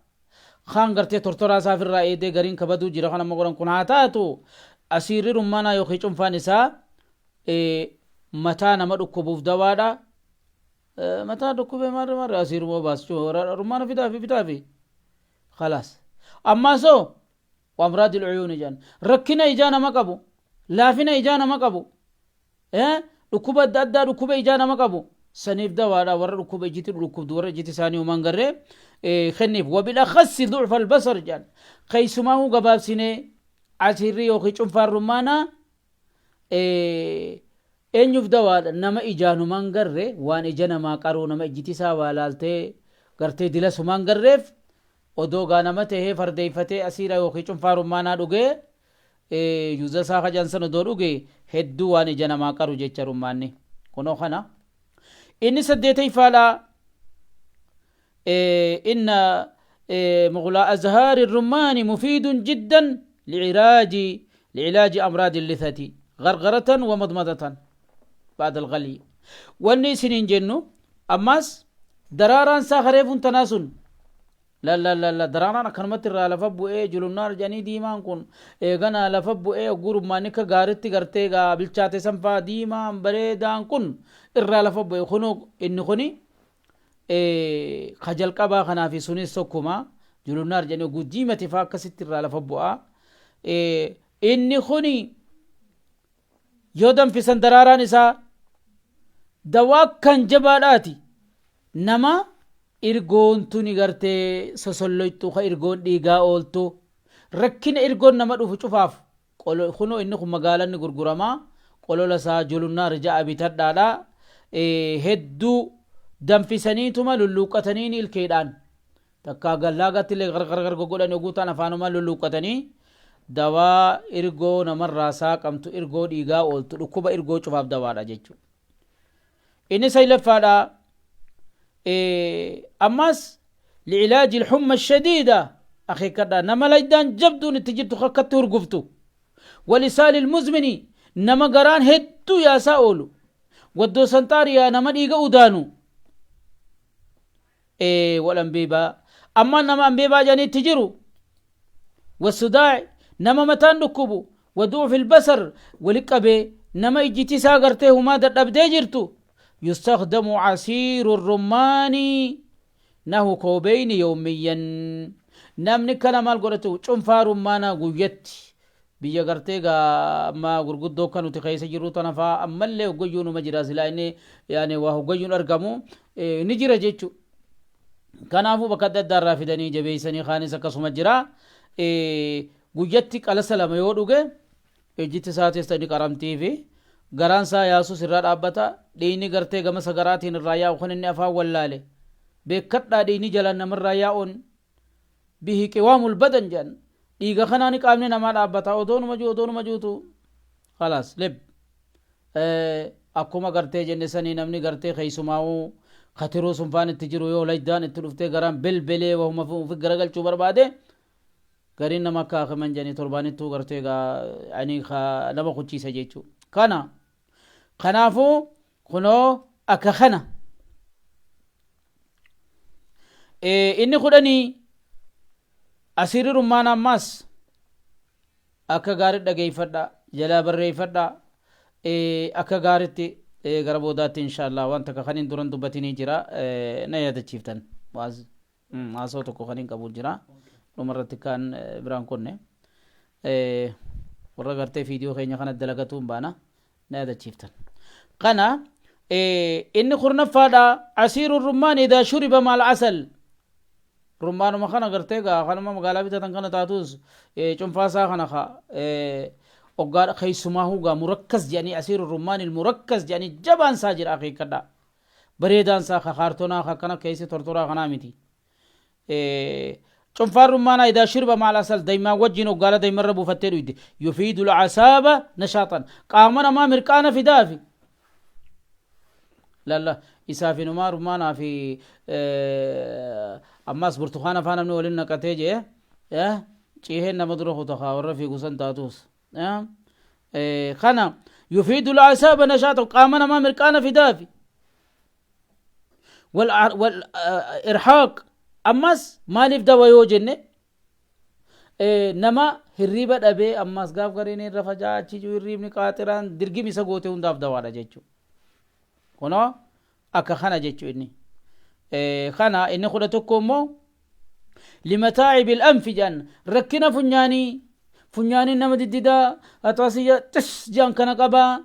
Kaan gartee tortoraa isaa ofirraa eedee, gariin kabaduu jira. Kan amma godhan kun haa taatu, asiirri rummaanaa yookiin cunfaan isaa mataa nama dhukkubuuf dawaadha. Mataa dhukkubee maarre maarre, asiiruma baas, rummaana fidaafi bitaafi, khalaas. Ammaa soo وأمراض العيون jedhan, rakkina ijaa nama qabu, laafina ijaa nama qabu, dhukkuba adda addaa, dhukkuba ijaa nama qabu saniif dawaadha. Warra dhukkuba ijiti dhukkubdu, warra ijiti isaanii human garree kenniif. وبالأخص ضعف البصر jedhan. Keessumaahuu gabaabsinee, asiirri yookiin cunfaan rummaanaa eenyuuf dawaadha? Nama ijaanumaan garre, waan ija namaa qaruu, nama ijjiti isaa waa laaltee gartee dila sumaan garreef, odoo gaa nama tahee fardeeyfatee asiira yookiin cunfaa rummaanaa dhugee, yuuza isaa kajansan odoo dhuge, hedduu waan ija namaa qaru jecha rummaanni. Kunoo kana. Inni saddeetayfaadha, إن مغلى أزهار الرمان مفيد جدا لعلاج أمراض اللثة غرغرة ومضمضة بعد الغلي. Wanni isiniin jennu ammas, daraaraan isaa kareefuun tanaasun, la la la la, daraaraan akkanumatti irraa lafa bu'ee, julunnaar jedhanii, diimaan kun eegana lafa bu'ee, gurummaan akka gaaritti gartee gaa bilchaate sanfaa diimaan bareedaan kun irraa lafa bu'ee, kunoo inni kuni ka jalqabaa kanaa fi sunis tokkuma. Julunnaar jedhanii oguu diimate faa akkasitti irraa lafa bu'aa. Inni kuni yoo danfisan, daraaraan isaa dawaa kan jabaadhaati. Nama irgoon tuni gartee sosolloytu, ka irgoon dhiigaa ooltu, rakkina irgoon nama dhufu cufaaf, kunoo inni kun magaalanni gurguramaa. Qolola isaa julunnaar ja'a bitadhaadha. Hedduu danfisaniituma lulluuqqatanii ilkeedhaan takka gallaagatti illee gargar godhanii, oguu ta'an afaanumaan lulluuqqatanii, dawaa irgoo namarraa saaqamtu, irgoo dhiigaa ooltu, dhukkuba irgoo cufaaf dawaadha jechuudha. Inni saylaffaadha ammas, لعلاج الحمى الشديدة. Akeekkadha, nama laydaan jabduun itti jirtu, akkatti hurguftu, والإسهال المزمن, nama garaan hedduu yaasaa oolu, والدوسنطاريا, nama dhiiga udaanu, والأمبيبا, amma nama ambeebaa jedhaniitti jiru, والصداع, nama mataan dhukkubu, وضعف البصر, waliqqabee nama ijjiti isaa gartee humaa dadhabdee jirtu, يستخدم عصير الرمان نحو كوبين يوميا. Namni kana maal godhatu? Cunfaa rummaanaa guyyatti. Biyya gartee gaa amma gurguddoo kan nuti keessa jirru tana faa ammallee hoggayyuu numa jira. Silaa inni yaani waa hoggayyuun argamu ni jira jechu. Kanaafuu bakka adda addaa irraa fidanii jabeeysanii, kaanis akkasuma jira. Guyyatti qalasa 2 yoo dhuge, ijjitti isaatis ni qaramtii fi garaan isaa yaasus irraa dhaabbata. Dhiigni gartee gama sagaraatiin irraa yaa'u kan inni afaan wallaale beekadhaa, dhiigni jalaan namarraa yaa'uun bihi قوام البدن jedhan. Dhiiga kanaan qaamni namaa dhaabbata. Odoonuma jiru, odoonuma jirutu khalaas lib. Akkuma gartee jenne sanii, namni gartee keessumaa'uu katiruu sun faan itti jiru, yoo laydaan itti dhuftee garaan belbelee wahuma ufi garagalchuu barbaade, gariin nama akka akiman jedhanii torbaanittuu gartee ani nama kuchiisa jechuu kana. Kanaafuu kunoo akka kana. Inni 10, asiirri rummaan ammaas akka gaarii dhageeyfadha, jalaa barreeffadha akka gaaritti. Gara boodaatti insha Allah waan takka kanin duran dubbatinii jira, na yaadachiiftan. Haasoo tokko kanin qabu jira dhumarratti, kan biraan kunne warra gartee fiidiyoo keenya kana dalagatuun baana, na yaadachiiftan. Kana inni 10ffaadha, عصير الرمان إذا شرب مع العسل. Rummaanuma kana gartee gaa kanuma magaalaa bitatan kana taatus cunfaasaa kana ka oggaa keessumaahuu gaa murakkas jedhanii, asiiru rummaan murakkas jedhanii jabaan isaa jira, akeekkadhaa. Bareedaan isaa ka kaartonaa ka akkana keessi tortoraa kanaa miti. Cunfaan rummaanaa idaa shirba maal asal, daymaa wajjin oggaala daymarra buufattee dhuyde, yufiidu lcasaaba nashaatan, qaama namaa mirqaana fidaafi. Lalla isaa fi numaa rummaanaa fi ammaas burtukaana faa namni waliin naqatee jee ciiheen nama dura kuta kaa warra fiigu san taatus. Kana yufiidu lcasaaba nashaatan, qaama namaa mirqaana fidaafi. Wal irhaaq, ammas maaliif dawa yoo jenne, nama hirriiba dhabee ammas gaaf gariin irra facaa achi hirriibni qaaxiraan dirgim isa goote hundaaf dawaadha jechuu. Kunoo akka kana jechuu. Inni kana inni 11 immoo limataa'ibi al-anfi jedhan, rakkina funyaanii, funyaaniin nama diddidaa, haxaasiyya xis jedhan kana qabaa,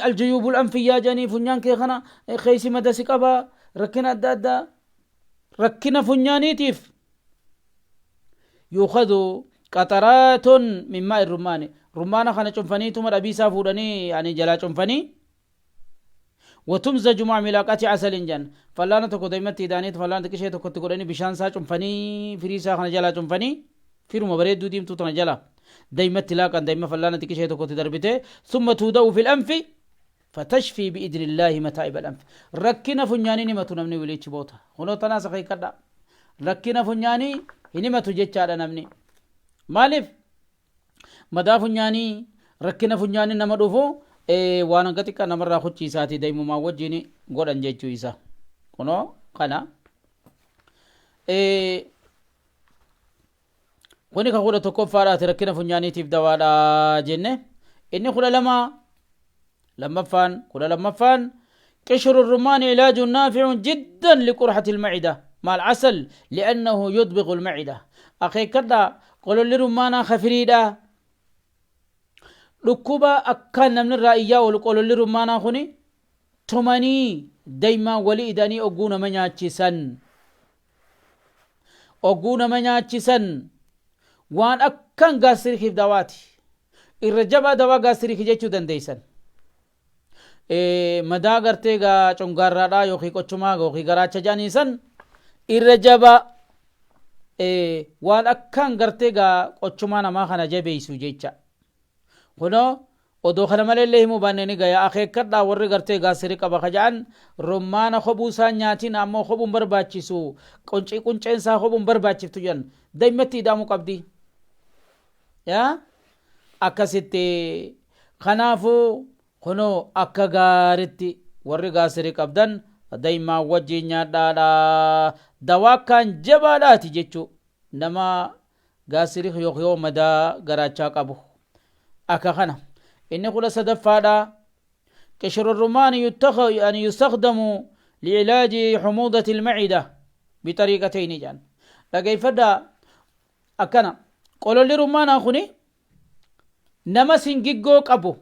aljuyuubul anfiyyaa jedhanii, funyaan kee kana keeysi madasi qabaa, rakkina adda addaa, rakkina funyaaniitiif yuukhadu qaxaraatun min maa'i rummaani, rummaana kana cunfaniituma dhabiisaa fuudhanii yani jalaa cunfanii, watumzaju ma'a milaaqati asalin jedhan, fallaana tokko daa'imatti hidhaaniitu fallaana xiqqishee tokkotti godhanii bishaan isaa cunfanii, firii isaa kana jalaa cunfanii, firuma bareedduu diimtuu tana jala daa'imatti laaqan, daa'ima fallaana xiqqishee tokkotti darbite, summa tuuda'u fil anfi fatashfii bi'idni illaahi mataa'iba al-anfi, rakkina funyaanii himatu namni wiliichi boota. Kunoo tanaas akeekkadha, rakkina funyaanii hin himatu jechaadha namni. Maaliif? Madaa funyaanii, rakkina funyaanii nama dhufu waan hanga xiqqaa namarraa kuchiisaati daa'imumaa wajjin godhan jechuu isa. Kunoo kana. Kuni ka 11ffaadhaati, rakkina funyaaniitiif dawaadha jenne. Inni 12 lammaffaan, 12ffaan, قشر الرمان علاج نافع جدا لقرحة المعدة مع العسل لأنه يدبغ المعدة. أخي كذا قولوا لرمانا خفريدا dhukkuba akkaan namni irraa iyyaa oolu, qololli rummaanaa kuni tumanii daymaa wali idanii ogguu nama nyaachisan, ogguu nama nyaachisan waan akkaan gaastirikiif dawaati, irra jabaa dawaa gaastirikii jechuu dandeeysan. Madaa gartee gaa congaarraadhaa yookiin qochumaa yookiin garaacha jedhanii san irra jabaa, waan akkaan gartee gaa qochumaa namaa kana jabeeysu jecha. Kunoo odoo kana malee himuu baanne ni gaya. Akeekkadhaa, warri gartee gaastiri qaba ka jedhan, rummaana kophuu isaan nyaatiin, ammoo kophuun barbaachisu, qunceen isaa kophuun barbaachiftu jedhan, daa'imatti hidhamuu qabdi. Yaa akkasitti kanaafuu kunoo akka gaaritti warri gaastiri qabdan daa'imaan wajjin nyaadhaadha, dawaa akkaan jabaadhaati jechuu nama gaastiri yookiin madaa garaachaa qabu. Akka kana inni 13ffaadha. قشر الرمان يعني يستخدم لعلاج حموضة المعدة بطريقتين جان. dhaggeeffadha, akkana qololli rummaanaa kuni nama singiggoo qabu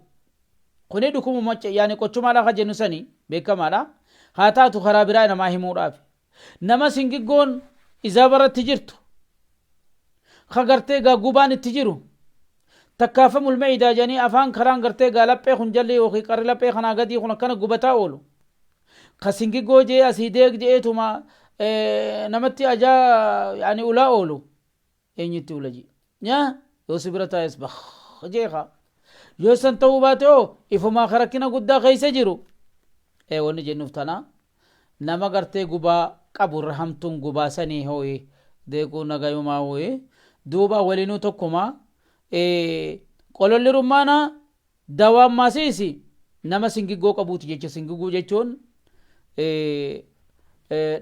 kuni dhukuma yaani qochumaadha ka jennu sani beekamaadha. Haa taatu karaa biraa namaa himuudhaaf, nama singiggoon isaa baratti jirtu, ka gartee gaa gubaan itti jiru, takkaafamul ma'idaa jedhanii, afaan karaan gartee gaa laphee kun jalli yookiin qarri laphee kanaa gadii kun akkana gubataa oolu, ka singiggoo jee asii deeg je'eetuma namatti ajaa yaani ulaa oolu, eenyutti ula ji yaa yoo si bira taa'es bakh jeeqa, yoo san ta'uu baate hoo ifumaa ka rakkina guddaa keessa jiru. Wanni jennuuf tana, nama gartee gubaa qabu irra hamtuun gubaa sanii hooyi deequu nagayumaa hooyi duuba waliinuu tokkuma. Qololli rummaanaa dawaan maasiisi nama singiggoo qabuuti jecha. Singiggoo jechuun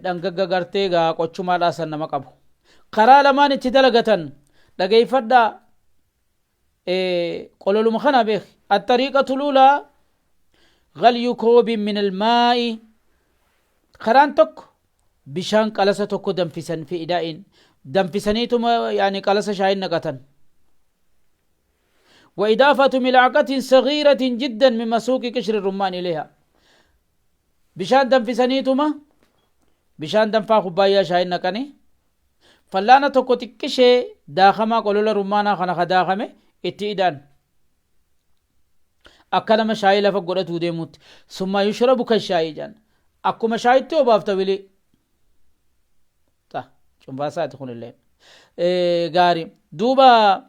dhangagga gartee gaa qochumaadhaa san nama qabu. Karaa lamaan itti dalagatan dhageeffadhaa. Qololuma kana beek. الطريقة الأولى غلي كوب من الماء, karaan tokko bishaan qalasa tokko danfisan, fi idaa'in danfisaniituma yani qalasa shaayin naqatan, وإضافة ملعقة صغيرة جدا من مسوق قشر الرمان إليها. bishaan danfisaniituma bishaan danfaa kubbaayyaa shaayin naqanii Fallaana tokko xiqqishee daakamaa qolola rummaanaa kana ka daakame itti idaan. Akka nama shaayii lafa godhatuu deemutti. Summa yushrabu kan shaayii jedhan. Akkuma shaayitti obaafta wilii. Ta cumbaasaati kunillee. Gaarii. Duuba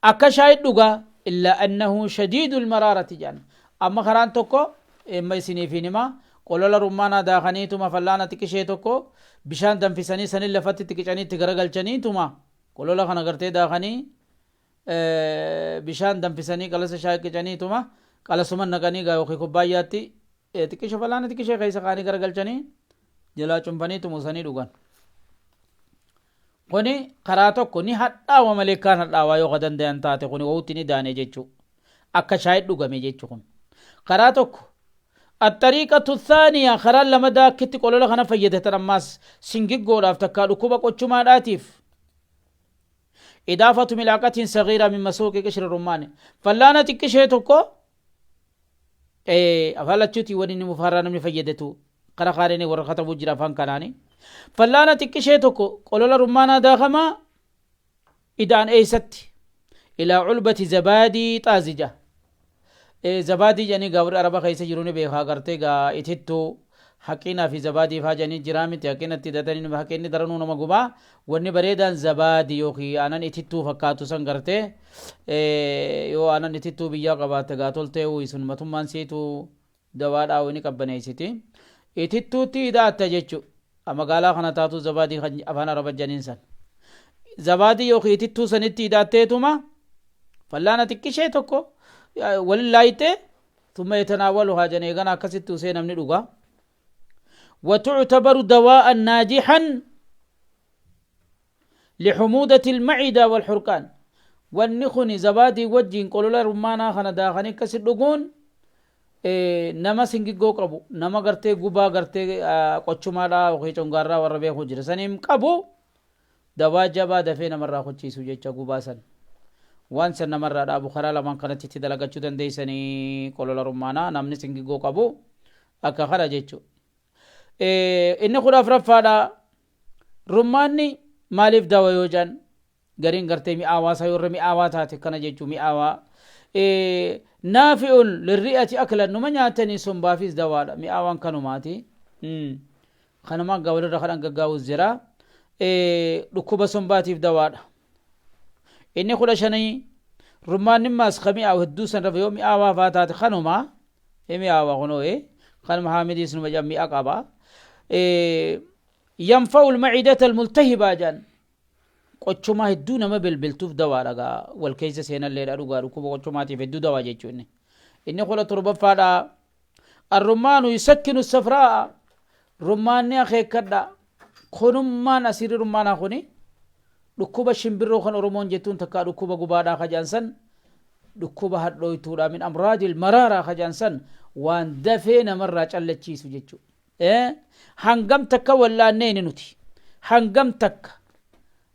akka shaayii dhugaa illaa annahu shadiidul maraarati jedhan. Amma karaan tokko imma isiniif hin himaa. Qolola rummaanaa daakaniituma fallaana xiqishee tokko bishaan danfisanii sanin lafatti xiqicanii itti garagalchaniituma qolola kana gartee daakanii bishaan danfisanii qalasa shaayii qicaniituma qalasuma naqanii gaa yookiin kubbaayyaatti xiqqisho fallaana xiqqishee keessa kaanii garagalchanii jalaa cunfaniituma usanii dhugan. Kuni karaa tokko ni hadhaawa malee kaan hadhaawaa yoo ka dandayan taate kuni wawutti ni daane jechuu. Akka shaayii dhugame jechuu kun. Karaa tokko Axxariiqatu thaaniya karaan lamadaa akkitti qolola kana fayyadatan ammaas singiggoodhaaf takkaa dhukkuba qochumaadhaatiif. Idaafatu mil'aqatin sagiiraa min masuuqi qishri rummaani. Fallaana xiqqishee tokko afaan lachuutiin wani inni mufaarraa namni fayyadatu kara kaaniin warra katabuu jira afaan kanaani. Fallaana xiqqishee tokko qolola rummaanaa daakamaa ida'an eessatti ilaa culbati zabaadii xaazija. Zabaadii jedhanii gaa warri araba keessa jiru ni beekaa gartee gaa itittuu haqinaa fi zabaadii faa jedhanii jiraa miti haqinatti hidhatanii haqinni daranuu nama gubaa wanni bareedaan zabaadii yookiin aanan itittuu fakkaatu san gartee yoo aanan itittuu biyyaa qabaatte gaa toltee sun matummaan siitu dawaadhaa ni qabbaneessiti itittuutti hidhaatta jechu magaalaa kana taatu zabaadii kan afaan araba jedhaniin san zabaadii yookiin itittuu sanitti hidhaatteetuma fallaana xiqqishee tokko walin laayixee thumma yatanaawaluhaa jedhan eegana akkasitti usee namni dhuga. وتعتبر دواء ناجحا لحمودة المعدة والحرقان wanni kuni zabaadii wajjiin qolola rummaanaa kana daakanii akkasi dhuguun nama singiggoo qabu nama gartee gubaa gartee qochumaadhaa yookiin congaarraa warra beeku jira saniin qabu dawaa jabaa dafee namarraa kochiisu jecha gubaa san waan san namarraa dhaabu karaa lamaan kanatti itti dalagachuu dandeessanii qolola rummaanaa namni singiggoo qabu akka kana jechu. Inni 14ffaadha rummaanni maaliif dawa yoo jedhan gariin gartee mi'aawaa isaa yoo irra mi'aawaa taate kana jechuu mi'aawaa naafi'un lirri'ati aklan numa nyaatanii sombaafis dawaadha mi'aawaan kanumaati kanumaan gaa walirra kan dhangaggaa'us jira dhukkuba sombaatiif dawaadha. Inni 15 rummaanni maas ka mi'aawu hedduu san rafa yoo mi'aawaa faa taate kanuma mi'aawaa kunoo kanuma haamidiis numa jedhan mi'a qaba. Yanfa'u almacidata almultahibaa jedhan qochumaa hedduu nama belbeltuuf dawaadha gaa wal keessa seenalleedha dhugaa dhukkuba qochumaatiif hedduu dawaa jechuu inni. Inni 17ffaadha arrummaanu yusakkinu safraa'a rummaanni akeekkadha kunummaan asiirri rummaanaa kuni dhukkuba shimbirroo kan Oromoon jettuun takkaa dhukkuba gubaadhaa ka jedhan san dhukkuba hadhooytuudha min amraadil maraaraa ka jedhan san waan dafee namarraa callachiisu jechuudha. Hangam takka wallaanneeni nuti hangam takka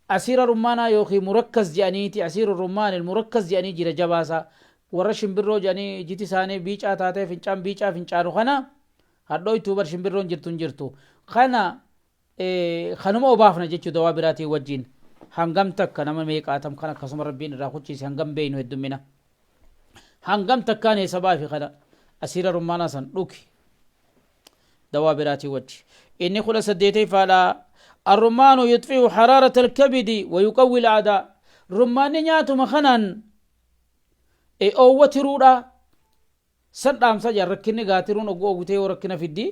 asiira rummaanaa yookiin murakkas jedhaniiti asiira rummaanil murakkas jedhanii jira jabaasaa warra shimbirroo jedhanii ijiti isaanii biicaa taatee fincaan biicaa fincaanu kana hadhooytuu bar shimbirroon jirtu hin jirtu kana kanuma obaafna jechuu dawaa biraatiin wajjin hangam takka nama meeqaatam kan akkasuma rabbiin irraa kuchiise hangam beeynu heddummina hangam takkaan eessa fi kana asiira rummaanaa san dhuki dawaa biraatiin wajji. Inni 18ffaadha arrumaanu yuxfi'u haraarata alkabidi wa yuqawwi al'aadaa rummaanni nyaatuma kanaan oowwa tiruudha san dhaamsa jaan rakkinni gaatiruun ogguu oggutee yoo rakkina fiddi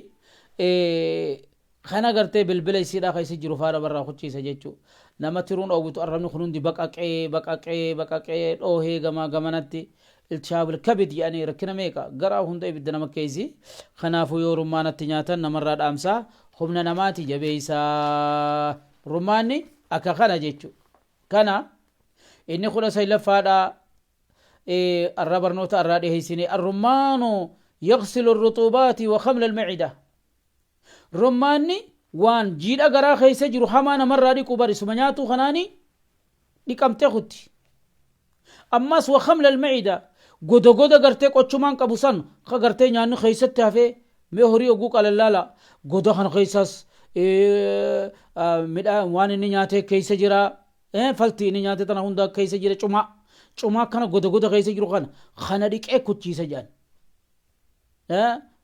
kana gartee bilbila isiidhaa ka isi jiru faana barraa kuchiisa jechuu nama tiruun oowwitu arrabni kun hundi baqaqee baqaqee baqaqee dhoohee gamaa gamanatti iltihaabul kabid jedhanii rakkina meeqa garaa hunda ibidda nama keeysi kanaafuu yoo rummaanatti nyaatan namarraa dhaamsaa humna namaati jabeeysaa rummaanni akka kana jechu kana inni 19ffaadha arra barnoota arraa dhiheessine arrummaanu yaqsilu arruxuubaati wa khamla almacida rummaanni waan jiidha garaa keessa jiru hamaa namarraa dhiqu bar isuma nyaatuu kanaani dhiqamtee kutti ammas wa khamla almacida goda goda gartee qochumaan qabu san ka gartee nyaanni keessatti hafee mee horii oguu qalallaala goda kana keessaas Midhaan waan inni nyaatee keessa jira. Falti inni nyaate tana hunda keessa jira cumaa. Cumaa kana goda goda keessa jiru kana kana dhiqee kuchiisa jedhan.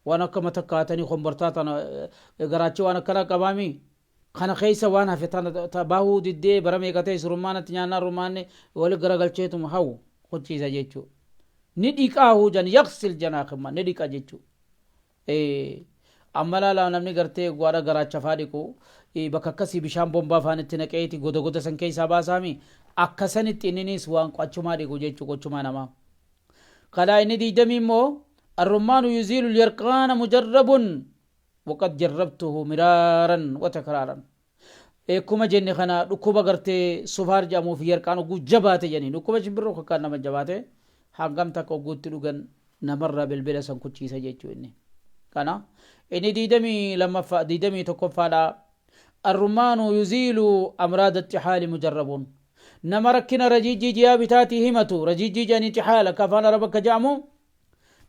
Waan akka matakkaatanii kombortaa tana garaachi waan akkanaa qabaami. Kana keessa waan hafe tana bahuu diddee bara meeqa ta'e rummaanatti nyaannaa rummaanni wali garagalcheetuma hawu kuchiisa jechuudha. Ni dhiqaa jan yaqsil janaa ni dhiqa jechuudha. Amma laalaa namni gartee gwaadha garaacha faa dhiqu bakka akkasii bishaan bombaa faan itti naqeeti goda goda san keessaa baasaami akkasanitti inninis waan qochumaa dhiqu jechuu qochumaa namaa. Kalaa inni diidamii immoo arrummaanu yuziilu yarqaana mujarrabun waqad jarrabtuhu miraaran watakraaran. Akkuma jenne kana dhukkuba gartee sufaar jedhamuu fi yarqaan oguu jabaate jedhanii dhukkuba shimbirroo kakkaan nama jabaate hangam takka ogguutti dhugan namarraa bilbila san kuchiisa jechuu inni. Kana inni diidamii lammaffaa diidamii tokkoffaadha. Arrumaanu yuziilu amraada xixaali mujarrabuun. Nama rakkina rajiijii jiyaa bitaatii himatu rajiijii jedhanii xixaala akka afaan araba akka jedhamu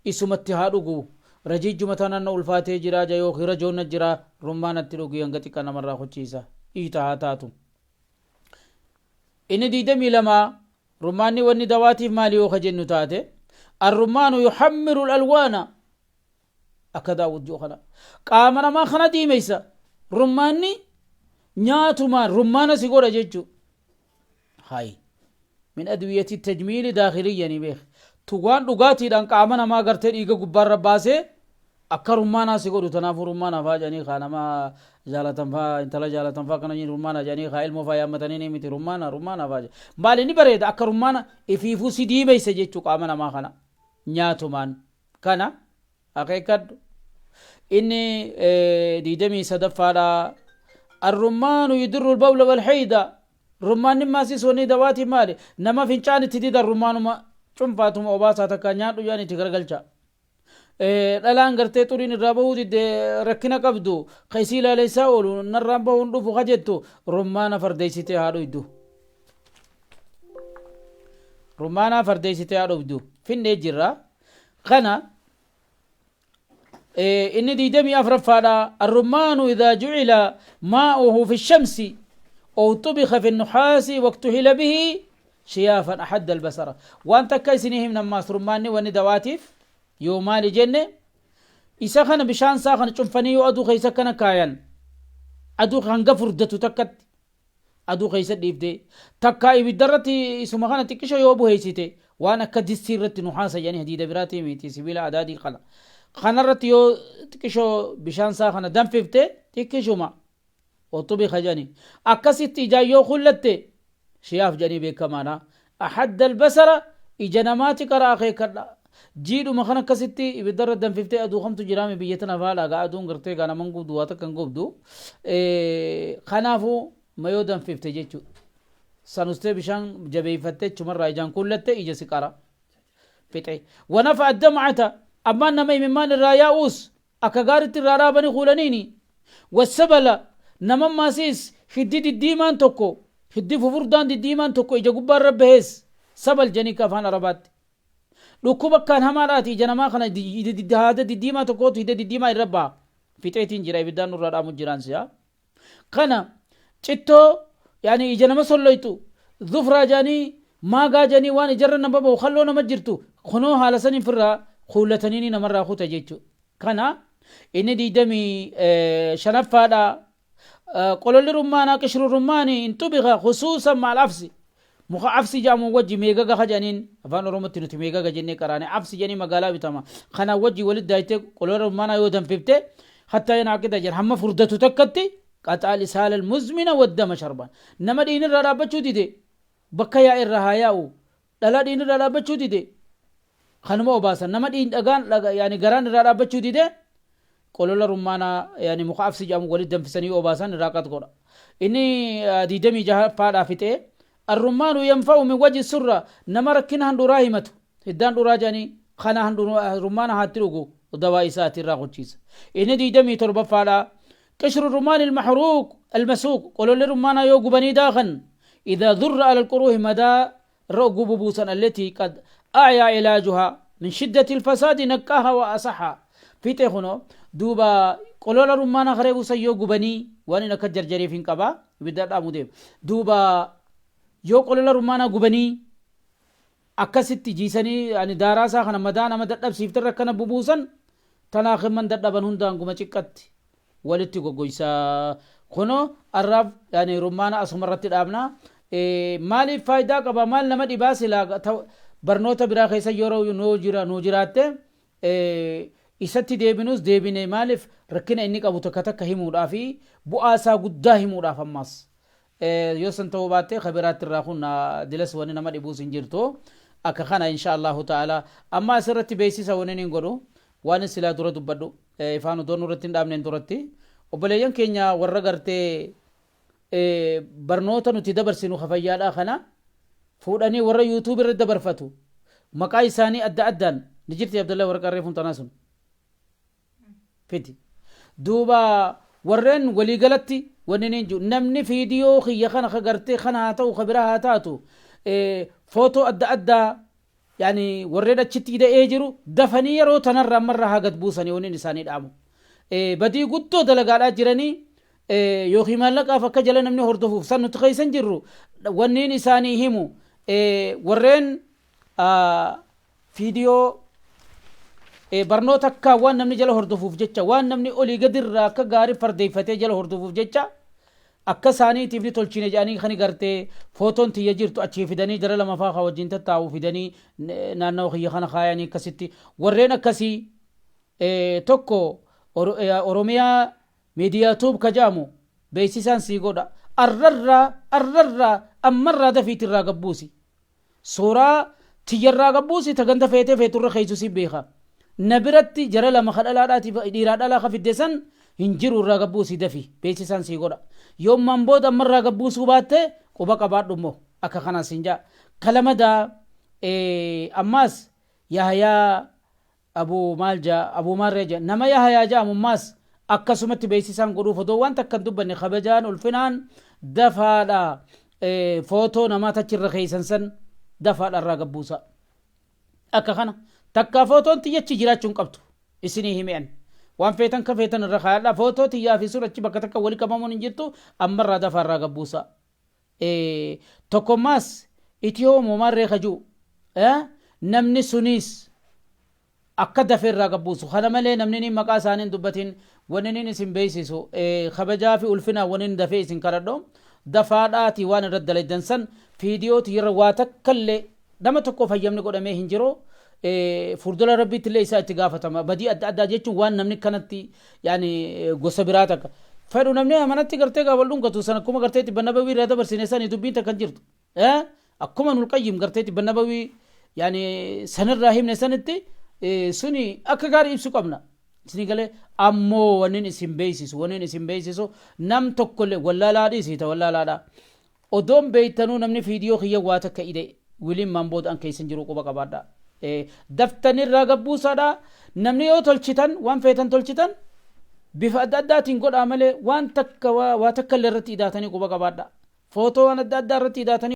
isumatti haa dhugu. Rajiijjuma tanaan na ulfaatee jira ja yookiin rajoon jira rummaanatti dhugi hanga xiqqaa namarraa kuchiisa. Dhiita haa taatu. Inni diidamii lama rummaanni wanni dawaatiif maali yoo ka jennu taate arrummaanu yuhammiru alwaana akka daawwit jiru kana qaama namaa kana diimeysa rummaanni nyaatumaan rummaana si godha jechuu hay min adwiyati tajmiili daakhiliyyani beek tugaan dhugaatiidhaan qaama namaa gartee dhiiga gubbaarra baasee akka rummaanaa si godhu tanaafuu rummaanaa faa jedhanii kaa nama jaalatan faa intala jaalatan faa kana rummaanaa jedhanii kaa ilmoo faa yaammatanii ni miti rummaana rummaanaa faa jedha maali ni bareeda akka rummaana ifiifuu si diimeysa jechuu qaama namaa kana nyaatumaan kana akeekkadhu inni diidamii sadaffaadha arrummaanu yudurru albawla walhayda rummaanni maasis wanni dawaati maali nama fincaan itti didan rummaanuma cunfaatuma obaasaa takka nyaadhu jedhan itti garagalcha dhalaan gartee xuriin irraa bahuu didde rakkina qabdu ka isii ilaalessaa oolu narraan bahuun dhufu ka jettu rummaana fardeessitee haa dhuydu rummaanaa fardeessitee haa dhuydu finnee jirra kana inni diidamii afraffaadha arrummaanu idaa jucila maa'uhu fi shamsi أو طبخ في النحاس واكتحل به شيافا أحد البصر وأن تكا إسنهم نماس رماني واني دواتف يومالي جنة isa kana bishaan isaa kana cunfanii yoo aduu keessa kana kaayan aduu hanga furdatu takkatti aduu keessa dhiifte takkaa ibiddarratti isuma kana xiqqisho yoo buheessite waan akka distii irratti nuhaasa jedhanii hadiida biraatii miti sibiila adaadii kana kanarratti yoo xiqqisho bishaan isaa kana danfifte xiqqishuma oxubiqa jedhanii akkasitti ijaan yoo kullatte shiyaaf jedhanii beekamaadha ahadda albasara ija namaati qara akeekkadha jiidhuma kana akkasitti ibiddarra danfiftee aduu kamtu jiraame biyya tana faadha gaa aduun gartee gaa naman gubdu waa takka hin gubdu kanaafuu mayoo danfifte jechuudha sanustee bishaan jabeeffattee chumarraa ijaan kullatte ija si qara fixe wanafa addamcata ammaan nama imimmaan irraa yaa'uus akka gaaritti irraa dhaabanii kuulaniini wassabala nama maasiis hiddi diddiimaan tokko hiddi fufurdaan diddiimaan tokko ija gubbaarra bahees sabal jedhanii ka afaan arabaatti dhukkuba akkaan hamaadhaati ija namaa kana haada diddiimaa tokkootu hidda diddiimaa irra baha fixeetiin jira ibiddaan nurraa dhaamu jiraan si'a kana cittoo yaani ija nama solloytu zufraa jedhanii maagaa jedhanii waan ijarra nama bahu kalloo nama jirtu kunoo haala saniin firraa kuullatanii namarraa kuta jechuudha kana inni diidamii shanaffaadha qololli rummaanaa qishru rummaanii in xubika khusuusan maal afsi muka afsi jedhamu wajji meegaga ka jedhaniin afaan oromootti nuti meegaga jennee qaraane afsi jedhanii magaalaa bitama kana wajji walitti daayitee qolola rummaanaa yoo danfifte hattaa yanaqida jedhan hamma furdatu takkatti qaxaal isaala almuzmina waddama sharban nama dhiinirraa dhaabbachuu dide bakka yaa irra haa yaa'u dhalaa dhiinirraa dhaabbachuu dide kanuma obaasan nama dhiin dhagaan yaani garaan irraa dhaabbachuu dide qolola rummaanaa yaani muka afsi jedhamu walitti danfisanii obaasan irraa qat godha inni diidamii jahaffaadhaa fixee الرمان ينفع من وجه السرة نما ركنا هندورا همتو هدان دورا جاني خنا هندورا رمان هاتروغو دواء ساتي راغو تشيس إن دي دمي تربة فالا قشر الرمان المحروق المسوق قولوا للرمان يوغو بني داخن إذا ذر على القروه مدى رغب بوسا التي قد أعيا علاجها من شدة الفساد نكاها وأصحها في تخنو دوبا Qolola rummaana karee buusan yoo gubanii waan inni akka jarjariif hin qabaa ibidda dhaamu deema. Duuba yoo qolola rummaanaa gubanii akkasitti jiisanii ani daaraa isaa kana madaa nama dadhabsiiftirra akkana bubuusan, tanaa himman dadhaban hundaan guma ciqqatti walitti goggoysaa. Kunoo arraaf yani rummaana asuma irratti dhaabna. Maaliif faayidaa qaba? Maal nama dhibaa? Silaa barnoota biraa keessa yeroo nuu jira nuu jiraatte isatti deebinus deebine, maaliif rakkina inni qabu takka takka himuudhaa fi bu'aa isaa guddaa himuudhaaf. Ammaas yoo san ta'uu baatte kabiraatti irraa kun dilas wani nama dhibuus hin jirtu. Akka kana insha Allahu ta'ala. Amma asirratti beeksisa wani hin godhu, waan silaa dura dubbadhu ifaan odoon irratti hin dhaabneen duratti, obboleeyyan keenya warra gartee barnoota nuti dabarsinu kafayyaadhaa kana fuudhanii warra YouTube irra dabarfatu maqaa isaanii adda addaan ni jirti. Abdallah, warra qarree funtanaa sun fiti. Duuba warreen waliigalatti wanni ni jiru, namni fiidiyoo kiyya kana ka gartee kana haa ta'u, ka biraa haa taatu, footoo adda addaa yani warreen achitti hidhee jiru dafanii yeroo tanarra ammarra haa gad buusanii. Wanni isaanii dhaamu badii guddoo dalagaadhaa jiranii yookiin maallaqaaf akka jala namni hordofuuf san nuti keessa hin jirru. Wanniin isaanii himu, warreen fiidiyoo barnoota akka waan namni jala hordofuuf jecha, waan namni olii gadirraa akka gaarii fardeeffatee jala hordofuuf jecha akka isaaniitiif ni tolchine jedhanii kan gartee footoon tiyya jirtu achii fidanii jara lama faa wajjin tattaa'u fidanii naannawa kiyya kana kaayanii, akkasitti warreen akkasii tokko Oromiyaa Miidiyaa Tube ka jedhamu beeksisaan sii godha. Arrarraa, arrarraa, ammarraa dafiitirraa gabbuusi, suuraa tiyyarraa gabbuusi. Ta ganda feetee feeturra keeysu si beeka. Na biratti jara lama ka dhalaadhaatiif dhiiraa dhalaa ka fidde san hin jiru, irraa gabbuusi dafi. Beeksisaan sii godha. Yoommaan booda ammarraa gabbuusuu baatte quba qabaadhu immoo akka kanaan siin jaa. Kalamadaa ammaas Yahayaa Abuu maal jaa, Abuu maarree jaa, nama Yahayaa jaamu ammaas akkasumatti beeksisaan godhuuf, odoo waan takka hin dubbanne kabajaan ulfinaan dafaadha footoo namaa tachirra keeysan san dafaadha irraa gabbuusa. Akka kana takkaa footoon tiyyachi jiraachuu hin qabdu. Isinii himi'an waan feetan ka feetan irra kaayadha. Footoo tiyyaa fi sun achi bakka takka wali qabamuun hin jirtu. Ammarraa dafaa irraa gabbuusa. Tokkommaas itiyoo moomaarree kajuu namni suniis akka dafee irraa gabbuusu. Kana malee namni niin maqaa isaanii hin dubbatin, wanni niin isin beeksisu, kabajaa fi ulfinaan wanni niin dafee isin kadhadhu, dafaadhaati waan irra dalaydan san fiidiyoo tiyyarra waa takkallee nama tokko fayyamni godhamee hin jiru. Fuuldura Rabbiitti illee isaa itti gaafatama. Badii adda addaa jechuun waan namni kanatti yaani gosa biraa takka fedhu namni amanatti gartee gaa wal dhungatu san akkuma gartee xibba nabawii irraa dabarsine sani dubbiin takka hin jirtu. Akkuma nul qayyim gartee xibba nabawii yaani sanirraa himne sanitti suni akka gaarii ibsu qabna. Isinii galee? Ammoo wannin isin beeysisu, nam tokkollee wallaalaa dhiisiita wallaalaadha. Odoon beeytanuu namni fiidiyoo kiyya waa takka ide wiliin maan booda an keessan jiru quba qabaadha. Daftanirraa gabbuusaadha. Namni yoo tolchitan waan feetan tolchitan bifa adda addaatiin godhaa malee waan takka waa takka illee irratti idaatanii quba qabaadha. Footoo waan adda addaa irratti idaatanii.